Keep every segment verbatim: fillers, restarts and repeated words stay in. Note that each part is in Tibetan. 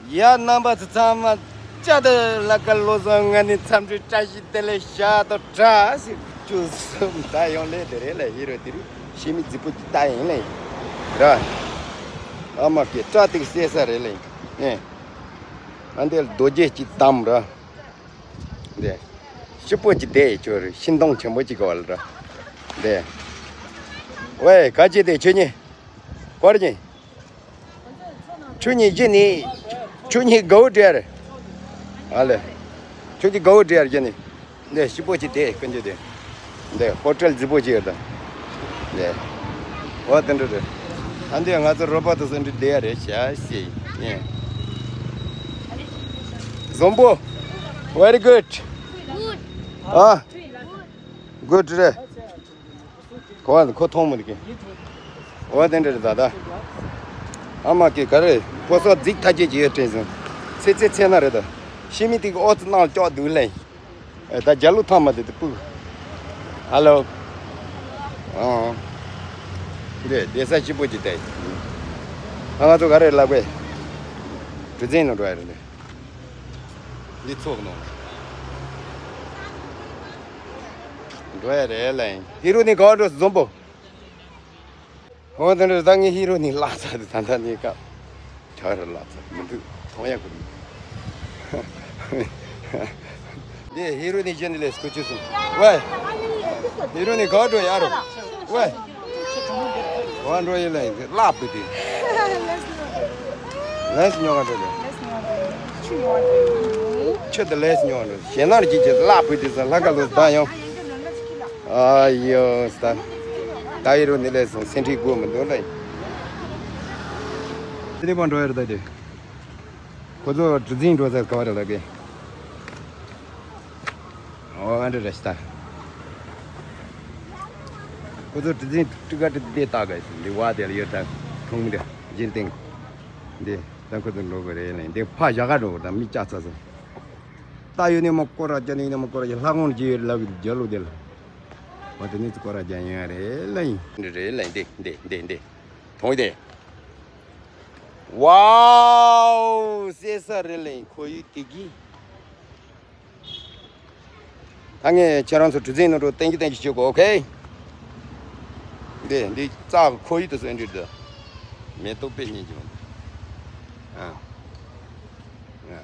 ཡ། རྣམ་པ་ཚོ་ཚང་མ་བཅའ་སྡོད་ལ་ཀ་ལོ་སོང་། ང་ནི་འཚམས་འདྲི་བཀྲ་ཤིས་བདེ་ལེགས་ཤ་སྟག་བཀྲ་ཤིས་བཅུ་གསུམ་ད་ཡོང་ལེ་དེ་རེད་ལ། ཧི་རོ་དེ་རིང་ཤི་མི་རྫི་པོ་ཅིག་ད་ཡིན་ལེ་ར། ཨ་མ་ཀེ་སྐྲ་ཏིག་སེ་ས་རེད་ལེ། ཨེ། ཨ་འདི་རྡོ་རྗེ་ཅིག་དམ་ར། འདི་ཤི་པོ་ཅིག་དེ་ཁྱོད་རེད། ཤིང་སྡོང་ཆེན་པོ་ཅིག་ག་བ་ལ་ར། འདི་ཝེ་ག་ཅི་དེ་ཁྱོད་གཉིས་སྐོར་གྱིན། ཁྱོད་གཉིས་གཞི་ནི། ཁྱོད་གཉིས་དགའ་བོ་འདྲ་རེད། ཨ་ལེ། ཁྱོད་ཀྱི་དགའ་བོ་འདྲ་རེད་གཞི་ནི། འདི་ཤི་པོ་ཅིག་དེ་ཀུན་འཇུ་དེ། འདི་ཧོ་ཊེལ་རྫི་པོ་ཅིག་ཡོད་ད། འདི། འོ་དེ་འདྲ་རེད། ཨ་འདི་ང་ཚོ་རོ་པ་དུ་སོན་འདྲི་བསྡད་ཡ་རེད་ཤ་སི་ཡིན། བཟང་པོ། Very good. Good. ཨ། Good རེད། གོ་བ་ཁོ་མཐོང་མི་འདུག་གི། འོ་དེ་འདྲ་རེད་ད་ད། ཨ་མ་ཀི་ག་རེ་ཕོ་སོགས་རྫིག་ཐ་ཆད་ཀྱི་ཡོད་དྲན་སོང་། ཚེ་ཚེ་ཚེ་ན་རེད་ད། ཤི་མི་དེ་གི་ཨོ་ཙི་ནང་ལ་ཀྱོག་འདུག་ལེ། ཨེ་ད་རྒྱ་ལུ་ཐང་མ་དེ་དེ་སྤུ། ཧ་ལོ། ཨང་། འདི་བསྡད་ས་སྐྱིད་པོ་ཅིག་བལྟས། ཨ་ང་ཚོ་ག་རེ་ལབ་དགོས། གྲུ་གཟིངས་ནང་འགྲོ་ཡ་རེད་འདི། འདི་ཚོགས་ནང་། འགྲོ་ཡ་རེད་ལ་ཡིན། ཧི་རུ་ནི་ག་བ་འགྲོ་འཛོམས་པོ། ཧོ་དེ་འདྲ་ད་ངས་ཧི་རུ་ནི་བརླག་ཚར་དུས་ད་ལྟ་ནི་སྐབས། གྲ་རུ་བརླག་ཚར་མི་འདུག་མཐོང་ཡ་ཁུ་རུ། འདི་ཧི་རུ་ནི་གཞན་ལས་སྐུ་ཅི་སུ། ཝེ། ཧི་རུ་ནི་ག་བ་འགྲོ་ཡ་རུ། ཝེ། ག་བ་འགྲོ་ཡིན་ལ་ཡིན་བརླག་བུ་དེ། ལས་ཉོ་ག་འགྲོ་ལེ། ཆུ་དེ་ལས་ཉོ་འགྲོ། ཞེ་ནར་གྱིས་ཀྱི་བརླག་བུ་དེ་ས་ལྷ་ཁ་ལོ་ཟླ་ཡོང་། ཨ་ཡོ་ས། ད་ཡི་རུ་ནི་ལས་སོང་སེན་ཁྲི་དགོས་མི་འདུག་ལ། དེ་ནི་པ་འགྲོ་ཡར་ད་དེ། ཁོ་ཚོ་གྲུ་གཟིངས་འགྲོ་ས་ག་བ་རེད་ལ་གི། ཨོ་ཨ་འདྲ་རེད་ཤི་ད། ཁོ་ཚོ་གྲུ་གཟིངས་ཀྲི་ཀ་ཀྲི་དེ་ལྟ་ག་ཡི་འདི་བ་དེ་ལ་ཡོད་ད། ཁུང་མི་འདི་རྒྱན་སྟེང་། འདི་ད་ཁོ་ཚོ་འགྲོ་གི་རེད་ལེ། འདི་ཕ་ཞག་ག་འགྲོ་གི་ད་མི་ལྕགས་ཚ་ཚ། ད་ཡོད་ནི་མ་སྐོར་ར་རྒྱ་ནི་ཡོད་ནི་མ་སྐོར་ར་རྒྱ་ལྷ་ཁོང་རྒྱ་ཡོད་ལབ་གི་རྒྱ་ལོ་དེ་ལ། བ་དེ་ནི་ཚོ་སྐོར་ར་རྒྱ་ཡོད་རེད་ལེ། འདི་རེད་ལེ་འདི་འདི་འདི་འདི། མཐོང་ཡི་དེ། ཝའོ། སེ་ས་རེད་ལེ་ཁོ་ཡི་དེ་གི། ད་ངས་ཁྱེད་རང་ཚོ་གྲུ་གཟིངས་ནང་དུ་བསྟན་གྱི་བསྟན་གྱི་བྱེད་དགོས། ཨོ་ཁེ། འདི་འདི་རྩ་ཁོ་ཡི་དུ་སོན་འདྲི་འདི། མེ་ཏོག་དཔེ་སྙིང་རྗེ་མོ་འདི། ཨ། ཨ།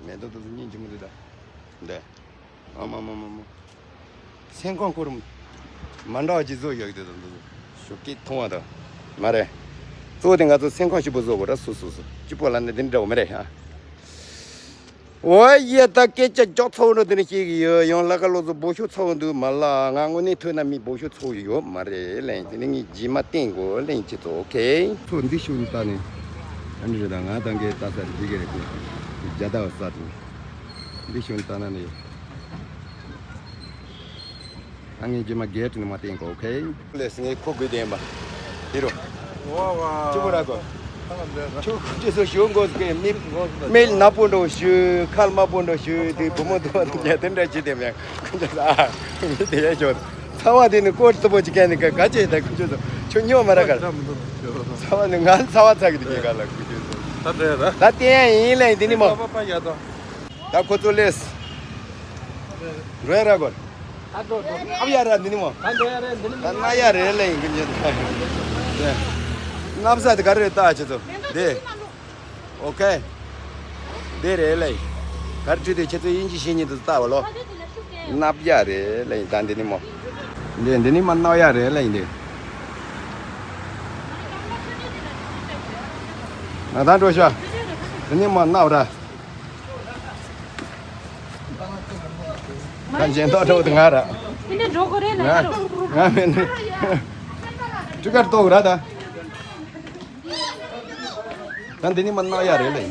མེ་ཏོག་དུ་སྙིང་རྗེ་མོ་འདི་ད། འདི། ཨ་མ་མ་མ་མ། སེམས་ཁོང་སྐོར་མ་འདྲ་བ་ཅིག་བཟོ་ཡོད་ཀྱི་འདུག་ཞོགས་ཀྱི་མཐོང་བ་དང་། མ་རེད། གཙོ་བོ་དེ་ང་ཚོ་སེམས་ཁོང་ཞིབ་པོ་བཟོ་དགོས་ར། སུ་སུ་སུ། སྐྱིད་པོ་ལ་ནི་འདི་འདྲ་བ་མ་རེད་ཨ། ཨོ་ཡེ་ད་སྐད་ཆ་ཅོག་ཚ་བོ་འགྲོ་དེ་ནི་ཤེས་ཀྱི་ཡོད། ཡང་ལ་ཀ་ལོ་ཚོ་སྦོ་ཤོག་ཚ་བོ་འདུག་མ་ལ། ང་དངོས་གནས་ཐོས་ན་མི་སྦོ་ཤོག་ཚ་བོ་ཡོད་མ་རེད་ལན། དེ་ནི་ངས་རྗེས་མ་བསྟན་དགོས་ལན་ཅི་ཚོ། ཨོ་ཁེ། ཚོ་འདི་ཤུགས་ནི་ལྟ་ནས། ཨ་ནི་རེད་ད། ང་ད་གའི་ལྟ་ས་རེད། འདི་གའི་རེད་གོ། རྒྱ་ད་བ་ས་དེ། འདི་ཤུགས་ནི་ལྟ་ན་ནི། ཨ་ངས་རྗེས་མ་གེ་ཊི་ནི་མ་བསྟན་གོ། ཨོ་ཁེ། ལས་ངས་ཁོ་དགོས་བསྟན་པ། དེ་རུ། ཝ་ཝ། ཅི་པོ་ར་གོ། ཁྱོད་ཁུ་ཅི་སོ་ཞུ་འགོ་སྐེ་མི་མིལ་ན་པོ་འགྲོ་ཞུ་ཁལ་མ་པོ་འགྲོ་ཞུ་དེ་བུ་མོ་དུ་བ་དུ་ཉལ་དེ་འདྲ་ཅི་དེ་མེད། ཁུ་ཅི་ས་མི་དེ་ཡ་ཞོ། ཚ་བ་དེ་ནི་ཀོ་ཏི་པོ་ཅི་ཀ་ནི་ཀ་ག་ཅི་ད་ཁུ་ཅི་སོ་ཁྱོད་ཉོ་མ་ར་ག། ཚ་བ་ནི་ང་ཚ་བ་ཚ་གི་དེ་ཀ་ལ་ཁུ་ཅི་སོ། ད་དེ་ཡ་ཡིན་ལེ་དེ་ནི་མོ། ད་ཁོ་ཚོ་ལས། འགྲོ་ཡ་ར་གོ། ཨ་འགྲོ་འགྲོ། ཨབ་ཡ་ར་འདི་ནི་མོ། ད་འགྲོ་ཡ་ར་འདི་ནི་མོ། ད་ན་ཡ་རེད་ལེ་ཡིན་གི་ཉེ་ད། ནབ་ས་དེ་ག་རེ་ད་ཆེ་ཚོ། འདི། ཨོ་ཁེ། འདི་རེད་ལེ། ག་རེ་བྲིས་དེ་ཆེ་ཚོ་དབྱིན་ཇི་ཤེས་ཉིད་དུ་ལྟ་བ་ལོ། ནབ་ཡ་རེད་ལེ་ཡིན་ད་འདི་ནི་མོ། འདི་འདི་ནི་མ་ནབ་ཡ་རེད་ལེ་ཡིན་འདི། ང་ད་འགྲོ་ཤ། འདི་ནི་མ་ནབ་ར། ཁ་འཇན་ཏོག་ཏོག་དེ་ང་ར། དེ་འདྲ་འགྲོ་དགོས་རེད་ལ་ང་རོ། ང་མེད་ནི། ཀྲི་ཀར་ཏོག་ར་ད། ད་འདི་ནི་མ་ནག་ཡ་རེད་ལེ།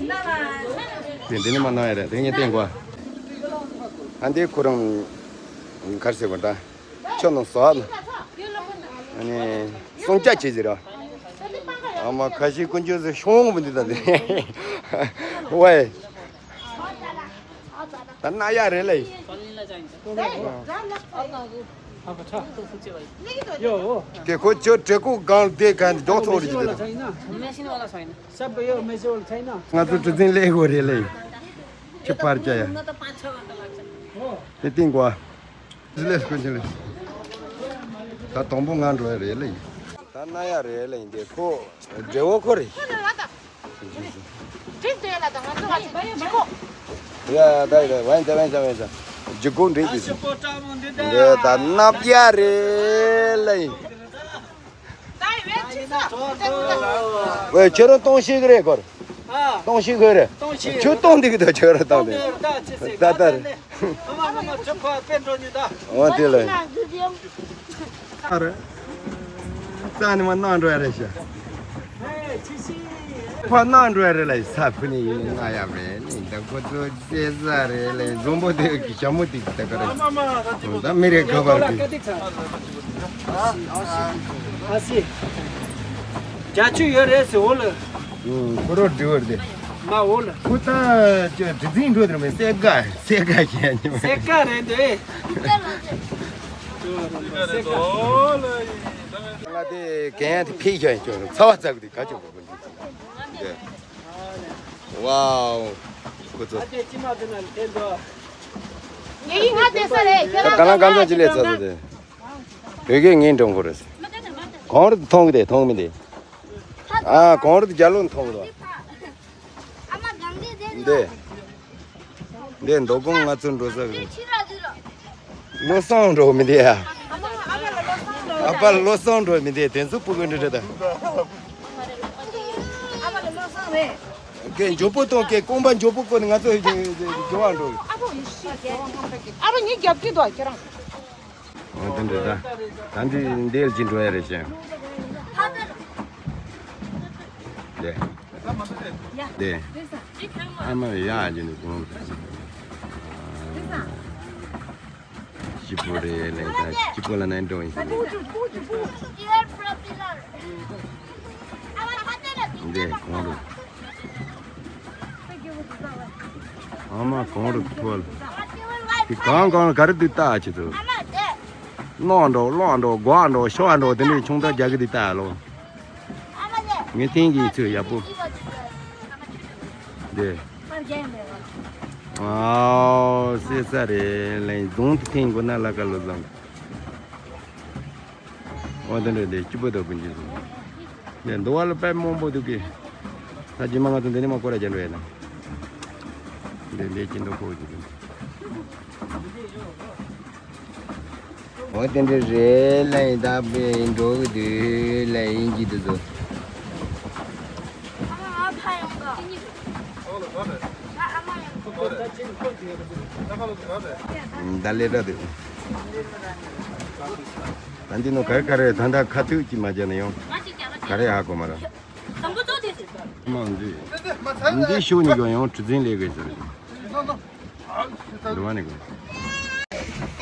དེ་འདི་ནི་མ་ནག་ཡ་རེད། དེ་ངས་བསྟན་གོ། ཨ་འདི་ཁོ་རང་གར་ཟེར་གོ་ད། ཁྱོད་ནང་ཟ་ན། ཨ་ནི་སོང་ཅག་བྱེད་ཟེར་ར། ཨ་མ་ཁ་ཤས་དཀོན་མཆོག་ཟེར་ཤོང་བ་འདི་ད་དེ། ཝེ། ད་ན་ཡ་རེད་ལེ། ཡོ། དེ་ཁོ་ཅོ་བྲེ་ཀོ་གང་དེ་གང་མགྱོགས་ཚོགས་རེད་ཅི་དེ། ང་ཚོ་གྲུ་འཛིན་ལས་ཧོ་རེད་ལེ། ཁྱི་ཕར་རྒྱ་ཡ། དེ་ཏིང་གོ། ལེས་ཀུན་ཆེ་ལེས། ད་དང་པོ་ང་འགྲོ་ཡ་རེད་ལེ། ད་ན་ཡ་རེད་ལེ་འདི་ཁོ། འབྲས་བོ་ཁོ་རེད། འགྲིག་འདོད་ལ་དང་ང་ཚོ་ང་ཚོ་ཇི་གོ། ཡ་ད་ཡ་ད་ཝན་ད་ཝན་ད་ཝན་ད། ཇི་གོ་འགྲིག་འདི་སི། འདི་ད་ནབ་ཡ་རེད་ལེ། ཝེ་ཁྱོད་རང་གཏོང་ཤེས་གི་རེད་ཁོར། གཏོང་ཤེས་གི་རེད། ཁྱོད་གཏོང་འདི་གི་ད་ཁྱོད་རང་གཏོང་འདི། ད་ད་རེད། འོ་དེ་ལ། ཨ་རེ། རྩ་ནི་མ་གནང་འགྲོ་ཡ་རེད་ཤག་ཕ་གནང་འགྲོ་ཡ་རེད་ལ་ས་ཕུ་ནི་ཡིན་ན་ཡ་མེད་ནི་ད་ཁོ་ཚོ་རྩེ་ས་རེད་ལ་འཛོམས་པོ་དེ་གི་ཞྭ་མོ་དེ་གི་ད་ག་རེད། ད་མི་རེད་ག་བར་གི། ཨ་སི། རྒྱ་ཆུ་ཡོད་རེད་ཟེར་འོ་ལ། ཁོ་རོ་འདྲི་བར་དེ། མ་འོ་ལ། ཁོ་ད་ཅི་གྲི་འཛིན་འགྲོ་དེ་མེད་སེ་ག་སེ་ག་ཁྱེད་ཉི་མ། སེ་ག་རེད་འདུག་ཨེ། ང་དེ་གན་ཡང་དེ་ཕིག་ཡང་ཅོ་ཚ་བ་ཚ་གི་དེ་ག་ཅོ་གོ་གོ་འདི། ཝའོ། ཁོ་ཚོ། ངའི་ང་དེ་ས་རེད་ཁྱེད་རང་ག་ལང་གང་ཚ་ཅི་ལས་ཚ་ཚ་དེ། བོད་སྐད་ངའི་འགྲོ་འཁོར་རེད། གོང་རུ་མཐོང་གི་དེ་མཐོང་མི་དེ། ཨ་གོང་རུ་རྒྱ་ལོ་མཐོང་གི་དོ། འདི། འདི་མདོ་ཁུང་ང་ཚོ་འགྲོ་ས་གི། བློ་བཟང་འགྲོ་མི་འདི་ཡ། ཨ་ཕ་བློ་བཟང་འགྲོ་མི་འདི་དེ་ཚོ་སྤུ་གུ་འདྲ་འདྲ་ད། ཀེ་མགྱོགས་པོ་གཏོང་ཀེ་རྐང་པ་མགྱོགས་པོ་བསྐོར་ནས་ང་ཚོ་མགྱོགས་པ་འགྲོ། ཨ་ཕ་ཉིད་རྒྱབ་ཀྱི་འདུག་ཁྱེད་རང་། འོ་དེ་འདྲ་ད། ད་འདི་འདིར་ཅི་འགྲོ་ཡ་རེད་ཤག་དེ། དེ། ཨ་མ་ཡ་ཅི་འདུག་གོང་། སྐྱིད་པོ་རེད་ལེ་ད་སྐྱིད་པོ་ལ་ནས་འགྲོ་ཡིན་ཟེར། འདི་གོང་རུ། ཨ་མ་གོང་རུ་ཐོལ། དེ་གང་གང་ག་རེ་འདུག་ལྟ་ཆེ་ཚོ། གློག་འགྲོ་གློག་འགྲོ་སྒོ་འགྲོ་ཤོག་འགྲོ་དེ་འདྲའི་ཆུང་ཙག་རྒྱག་གི་འདུག་ལྟ་ལོ། ངས་ཐེངས་ཀྱི་ཚོད་ཡག་པོ། འདི། ཨའོ་སེ་ས་རེད་ལེ་རྫོང་དུ་ཐེངས་དགོས་ན་ལ་ཀ་ལོ་བཟང་། འོ་དེ་འདྲ་དེ་སྐྱིད་པོ་དོ་ཀུན་གྱིས་སོང་། དེ་འདུག་བ་ལ་དཔེ་མང་པོ་འདུག་གི། ད་རྗེས་མ་ང་ཚོ་འདི་ནས་མ་སྐོར་ར་རྒྱག་འགྲོ་ཡ་ན། འདི་འདི་ཀྱི་འདུག་ཁོ་གི་འདུག་འོ་དེ་འདྲ་རེད་ལ་ཡིན་ད་དཔེ་འགྲོ་གི་འདུག་ལ་ཡིན་གྱི་འདུག་ཚོ། ད་ལས་ར་འདུག་ད་འདི་ནོ་ག་རེ་ག་རེ་ད་ད་ཁ་ཐུག་ཅིག་མ་བྱས་ན་ཡང་ག་རེ་ཧ་གོ་མ་ར། མ་འདི་འདི་ཤོག་ནི་གོ་ཡང་གྲུ་འཛིན་ལས་དགོས་ཟེར། འདི་བ་ནི་གོ།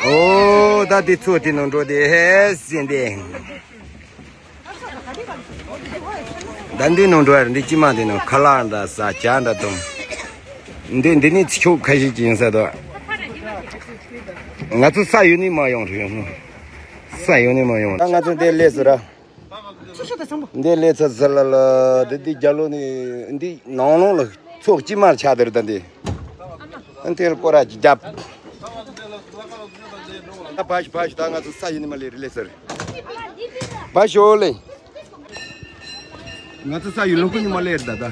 ཨོ་ད་འདི་ཚོ་དེ་ནང་འགྲོ་དེ་ཧེ་ཟིན་དེ། ད་འདི་ནང་འགྲོ་ཡར་འདི་ཅི་མ་འདི་ནང་ཁ་ལག་འདྲ་ས་ཇ་འདྲ་དང་། འདི་འདི་ནི་ཚིག་ཆོག་ཁ་ཤས་ཅིག་ཡིན་ས་དོ། ང་ཚོ་ས་ཡོད་ནི་མ་ཡོང་རེད་ཡོང་། ས་ཡོད་ནི་མ་ཡོང་། ད་ང་ཚོ་འདི་སླེབས་སོང་ར། འདི་སླེབས་ཚར་ཚར་ལ་ལ་འདི་འདི་རྒྱ་ལོ་ནི་འདི་ནང་ལོང་ལ་ཚོགས་ཅི་མར་ཆགས་དེར་ད་འདི། ཨ་འདི་ལ་སྐོར་ར་ཅིག་རྒྱབ། ད་ཕ་ཞིག་ཕ་ཞིག་ད་ང་ཚོ་ས་ཡོད་ནི་མ་ལེ་རི་ལེ་སར། ཕ་ཞོ་ལེ། ང་ཚོ་ས་ཡོད་ལུང་ཁུ་ཉི་མ་ལེར་ད་ད། ད་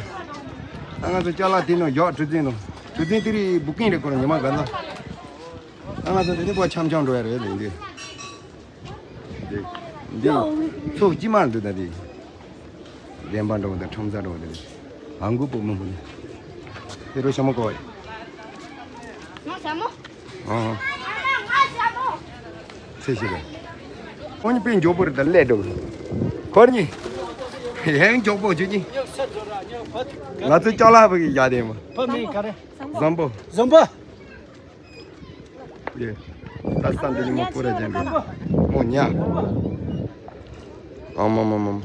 ང་ཚོ་ཅ་ལག་དེ་ནང་ཡོག་གྲུ་འཛིན་ནང་། གྲུ་འཛིན་དེ་རིང་བུ་ཀིང་རེ་སྐོར་ཉི་མ་ག་ན། ད་ང་ཚོ་དེ་ནི་པོ་འཆམ་འཆམ་འགྲོ་ཡ་རེད་འདི། འདི་འདི་ཚོགས་ཅི་མ་འདུག་ད་འདི། བདེན་པ་འགྲོ་དང་ཁྲོམ་ས་འགྲོ་དང་། ཧང་གུ་པོ་མང་པོ་ནི། དེ་རུ་ཞྭ་མོ་བཀོག་ཡ། ང་ཞྭ་མོ། ཨང་། ཚེ་ཤི་རེད། ཁོ་གཉིས་དཔེ་མགྱོགས་པོ་རེད་ད་སླེབས་འགྲོ་གི། ཁོ་གཉིས། ཡང་མགྱོགས་པོ་ཁྱོད་གཉིས། ང་ཚོ་ཅ་ལག་བུ་གི་ཡ་དེ་མ། བུ་མིང་ག་རེ། བཟང་པོ། བཟང་པོ། ཡེ། ད་ས་འདི་ཉི་མ་པུ་ར་ཅན་འགྲོ། མོ་ཉ། ཨ་མ་མ་མ་མ།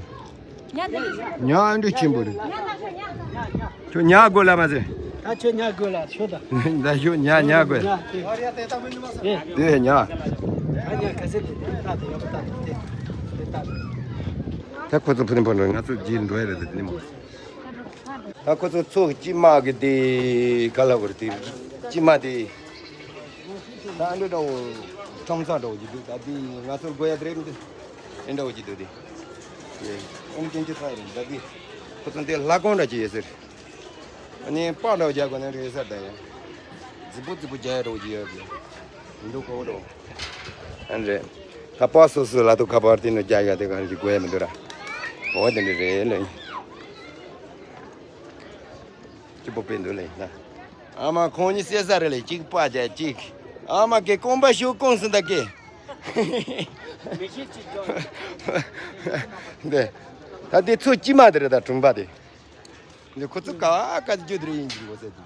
ཉ་འདི་ཆེན་པོ་རེད། ཁྱོད་ཉ་དགོས་ལ་མ་ཟེར། ད་ཁྱོད་ཉ་དགོས་ལ་ཤོད་ད། ད་ཁྱོད་ཉ་ཉ་དགོས། ཉ་དེ། དེ་ཉ། ཨ་ཉ་ག་ཚད་དེ་དེ་ལྟ་དེ་ཡག་པོ་ལྟ་དེ་དེ་དེ་ལྟ། ད་ཁོ་ཚོ་ཕུ་ནི་ཕུ་ནི་ང་ཚོ་རྗེས་འགྲོ་ཡ་རེད་དེ་དེ་ནི་མ། ད་ཁོ་ཚོ་ཚོགས་སྐྱིད་མ་གི་དེ་ག་ལ་བར་དེ་སྐྱིད་མ་དེ། ད་ཨ་འདྲ་འདྲ་བོ་ཁྲོམ་ཚང་འདྲ་བོ་ཅིག་འདུག་ད་དེ་ང་ཚོར་དགོས་ཡ་དེ་རེད་མི་འདུག་ཨེ་འདྲ་བོ་ཅིག་འདུག་དེ། ཡེ་ཨོམ་སྐྱོན་གྱི་ཚང་རེད་ད་དེ། ཁོ་ཚོ་འདི་ལྷ་ཁང་འདྲ་ཅིག་ཡོད་ཟེར། ཨ་ནི་པགས་འདྲ་བོ་རྒྱག་དགོས་ན་རེད་ས་ད་ཡ། རྫིག་པོ་རྫིག་པོ་རྒྱག་ཡ་འདྲ་བོ་ཅིག་ཡོད་གི། འདུག་གོ་འདྲ་བོ། ཨ་ནི་རེད། ད་པགས་སོ་སོ་ལ་ཐུག་ཁ་པར་དེ་ནི་རྒྱག་ཡ་དེ་ག་རེ་ཅིག་དགོས་ཡ་མི་འདུག་ར། འོ་དེ་འདྲ་རེད་ལེ། སྐྱིད་པོ་དཔེ་འདུག་ལེ་ན། ཨ་མ་ཁོང་གཉིས་བསད་ས་རེད་ལེ་གཅིག་པ་བྱས་གཅིག་ཨ་མ་གི་རྐང་པ་ཤུགས་རྐང་སུ་འདུག་གི། འདི། ད་འདི་ཚོ་སྐྱིད་མ་དེ་རེད་ད་གྲོང་པ་དེ། འདི་ཁོ་ཚོ་ག་ག་རྒྱུ་དེ་རེད་ཡིན་གྱི་མགོ་ཟེར་དེ།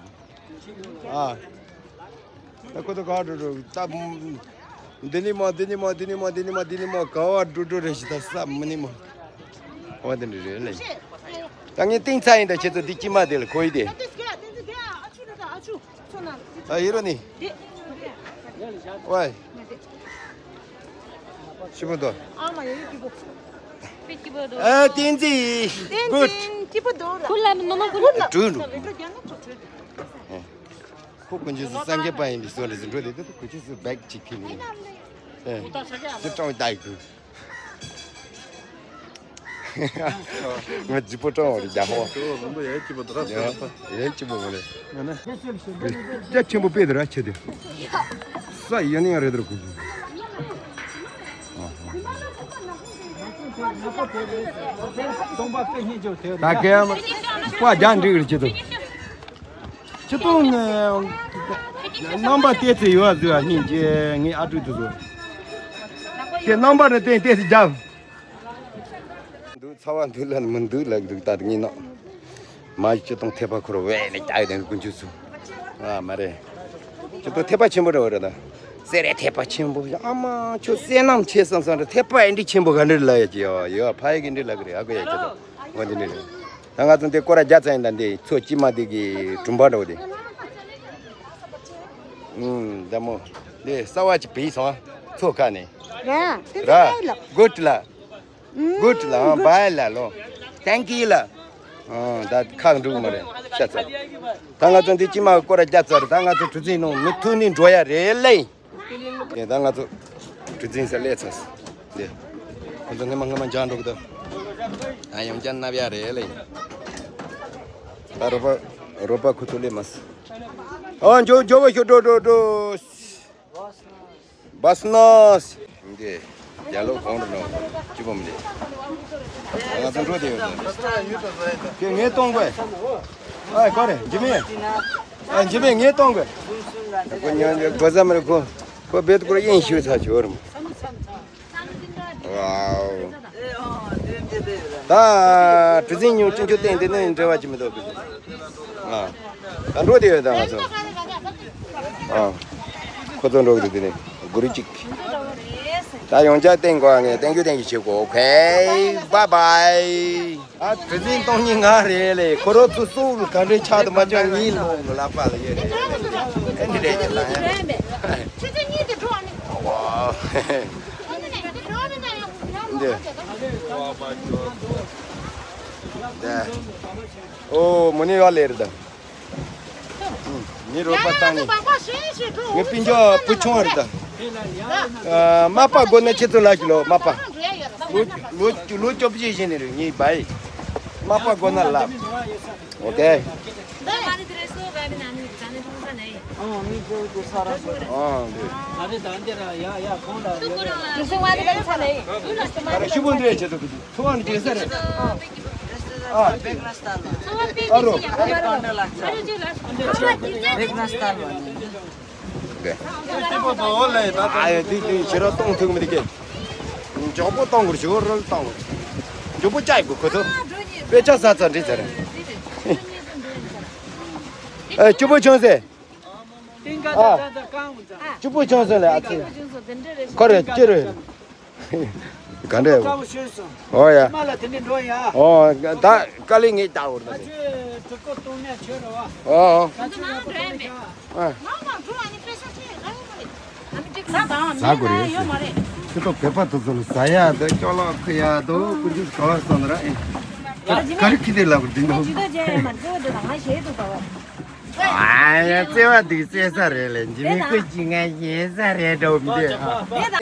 ཨ། ད་ཁོ་ཚོ་ག་འགྲོ་འགྲོ་ད། འདི་ནི་མ་འདི་ནི་མ་འདི་ནི་མ་འདི་ནི་མ་འདི་ནི་མ་ག་བ་འགྲོ་འགྲོ་རེ་ཞིག་ད་ས་མི་ནི་མ། འོ་དེ་འདྲ་རེད་ལེ། ད་ངས་གཏིང་ཚ་ཡིན་ད་ཁྱེད་ཚོ་འདི་སྐྱིད་མ་དེ་ལ་གོ་ཡི་དེ། ཨ་ཡིན་རོ་ནི། ཝའི། ཤི་བོ་དོ། ཨ་ཏིན་ཙི། གུད། ཁུ་ལ་མི་མ་ཁུ་ལ། ཀྲུ་ནུ། ཁོ་ཀུན་ཆུ་སུ་སངས་རྒྱས་པ་ཡིན་པའི་སོ་རེ་ཟིན་འགྲོ་དེ་དུ་ཀུན་ཆུ་སུ་བེག་ཅིག་ཁྱེར་ནས། ཨེ། ཅི་སྤྲང་བའི་ད་ཡི་གུ། ང་ལྗིད་པོ་སྤྲང་བ་རེད་རྒྱ་ཧོ། ཡང་ལྗིད་པོ་མ་རེད། རྒྱ་ཆེན་པོ་དཔེ་དེ་ར་ཆེ་དེ། ས་ཡ་ནི་ཡང་རེད་དར་ཁུ། ད་གས་པ་རྒྱ་འགྲིག་རེད་ཆེ་དུ། ཅི་ཏོང་ནས་རྣམ་པ་བལྟས་ཚེ་ཡོད་ཟེར་བ་སྙིང་རྗེ་ངའི་ཨ་ཕྲུག་དེ་ཚོ། དེ་རྣམ་པ་རེ་བལྟས་བལྟས་ཚེ་རྒྱབ། འདུག་ཚ་བ་འདུག་ལ་མི་འདུག་ལ་འདུག་ད་ངའི་ནང་། མ་ཅི་ཏོང་ཐེ་བ་ཁུར་བས་ནས་རྒྱག་དེ་ཀུན་ཆུ་ཚུ། ཨ་མ་རེད། ཅི་ཏོང་ཐེ་བ་ཆེན་པོ་རེད་བ་རེད་ད། སེ་རེ་ཐེ་བ་ཆེན་པོ་ཨ་མ་ཁྱོད་བསོད་ནམས་ཆེ་བསམ་བསམ་རེད་ཐེ་བ་ཨེ་འདྲི་ཆེན་པོ་ག་འདྲ་ལ་ཡ་ཅི་ཡོ་ཡོ་ཕ་ཡི་གི་འདྲི་ལ་གི་རེད་ཨ་གོ་ཡ་ཅི་ཏོང་། འོ་འདི་འདྲ་རེད། ད་ང་ཚོ་འདི་སྐོར་ར་རྒྱག་ཚར་ཡིན་ད་འདི་ཚོ་སྐྱིད་མ་འདི་གི་གྲུམ་པ་འགྲོ་འདི། ཨུམ་ད་མོ། འདི་གསར་བ་ཅིག་བིས་སོང་ཚོ་ཁ་ནས། ར། དེ་ར། ཚོ་ལ། གུད་ལ། ཨུམ་གུད་ལ་ཨང་བའི་ལ་ལོ། ཐེང་ཀི་ལ། ཨང་ད་ཁག་འགྲུག་མ་རེད་ཤ་ཚ། ད་ང་ཚོ་འདི་སྐྱིད་མ་སྐོར་ར་རྒྱག་ཚར་ད་ང་ཚོ་གྲུ་འཛིན་ནང་མི་ཐུག་ནི་འགྲོ་ཡ་རེད་ལེ། དེ་ད་ང་ཚོ་གྲུ་འཛིན་ས་སླེབས་ཚར། དེ་ཁོ་ཚོ་སྔ་མ་སྔ་མ་འཇང་འགྲོ་གི་འདུག་ཨ་ཡོང་ཅན་ན་བ་ཡ་རེད་ལེ། ད་རོ་པ་རོ་པ་ཁོ་ཚོ་སླེབས་མ་སོང་། ཨ་འཇོ་འཇོ་བ་ཤོ་འགྲོ་འགྲོ་འགྲོ། བ་སི་ནོ་སི། འདི་རྒྱ་ལོ་གོང་རུ་ནོ་ཅི་བོ་མི་འདི། ང་ཚོ་འགྲོ་དེ་ཡོད་དེ། ཁྱེད་ངས་གཏོང་དགོས། ཨ་ག་རེ་འཇི་མེ། ཨ་འཇི་མེ་ངས་གཏོང་དགོས། ཁོ་ཉོན་གོ་ཟ་མ་རེད་ཁོ། ཁོ་བེད་ཁོ་ཡིན་ཞུ་ཚ་ཆོར། ཝའོ། ད་གྲུ་གཟིངས་ཉུང་ཅུང་ཅུང་བསྟན་དེ་ནི་འབྲེལ་བ་ཅི་མི་འདུག་གི། ཨ། ད་འགྲོ་དེ་ཡོད་ད་ང་ཚོ། ཨ། ཁོ་ཚོ་འགྲོ་གི་འདུག་དེ་ནི་གུ་རུ་གཅིག་ད་ཡོང་ཆ་བསྟན་དགོས་ངས་བསྟན་རྒྱུ་བསྟན་རྒྱུ་བྱེད་དགོས། ཨོ་ཁེ། བཱའི་བཱའི། ཨ་གྲུ་གཟིངས་སྟོང་གཉིས་ང་རེད་ལེ། ཁོ་རོ་ཚོ་སུ་ག་འདྲའི་ཆགས་དུ་མ་ཆགས་ངའི་ལོ་ལ་པ་ལ་ཡོད་རེད། ཨེ་འདི་རེད་ལ་ཡ། ཆུ་ཚོད་གཉིས་དེ་འགྲོ་ཨ་ནི། ཝའོ། འདི། འདི། ཨོ་མོ་ནི་ཡོད་ལེ་རེད་ད། ངའི་རོགས་པ་བཏང་ནི། ངའི་སྤུན་ཀྱག་བུ་ཆུང་བ་རེད་ད། ཨ། མ་པ་དགོས་ན་ཁྱེད་ཚོ་ལ་ཞིག་ལོ་མ་པ། ལོ་ལོ་ལོ་བཅོ་བརྒྱད་བཞེས་ནི་རེད་ངའི་བའི། མ་པ་དགོས་ན་ལབ། ཨོ་ཀེ། ཨ་འདི། ཨ་རེ་ཞུ་བོ་འདྲ་བྱེད་དོ། ཚོ་བ་ནི་རྒྱལ་ས་རེད། ཨ། ཨ་རོ། ཨ་ཡ་དེ་དེ་ཕྱི་རོལ་གཏོང་ཐུབ་མི་འདུག་གས། མགྱོགས་པོ་གཏོང་དགོས་ཞུ་རོལ་གཏོང་དགོས། མགྱོགས་པོ་བཅའ་དགོས་ཁོ་ཚོ། དཔེ་ཆ་ས་ཚ་འདྲི་ཚར། ཨ་གཅིག་པོ་བྱུང་ཟེར། ཨ། གཅིག་པོ་བྱུང་ཟེར་ལ་ཨ་ཙི། ཁོ་རེ་ཅི་རེད། ག་འདྲས། ཨོ་ཡ། ཨོ་ད་དཀའ་ལས་ངས་བཏང་བར་ད། ཨོ་ཨོ། ཟ་དང་ཟ་དགོས་རེད། ཡོད་མ་རེད། ཁྱེད་ཚོ་བོད་པ་དེ་ཚོ་ལ་ཟ་ཡག་དང་སྐྱོ་ལག་ཁུ་ཡག་དང་ཀུན་སྤྱོད་ག་བ་སོང་ན་ར་ཨེ། ག་རེ་ཁྱི་དེ་ལབ་དགོས་འདི་འདུག་ཇུས་གཏོགས་བྱས་མ་འདུག་འདི་དང་ང་ཞེད་འདུག་ད་བ། ཨ་ཡ་བརྩེ་བ་འདི་བསད་ས་རེད་ལེ། འཇིགས་མེད་ཁུ་ཅིག་ང་ཞེད་ས་རེད་འགྲོ་མི་འདུག་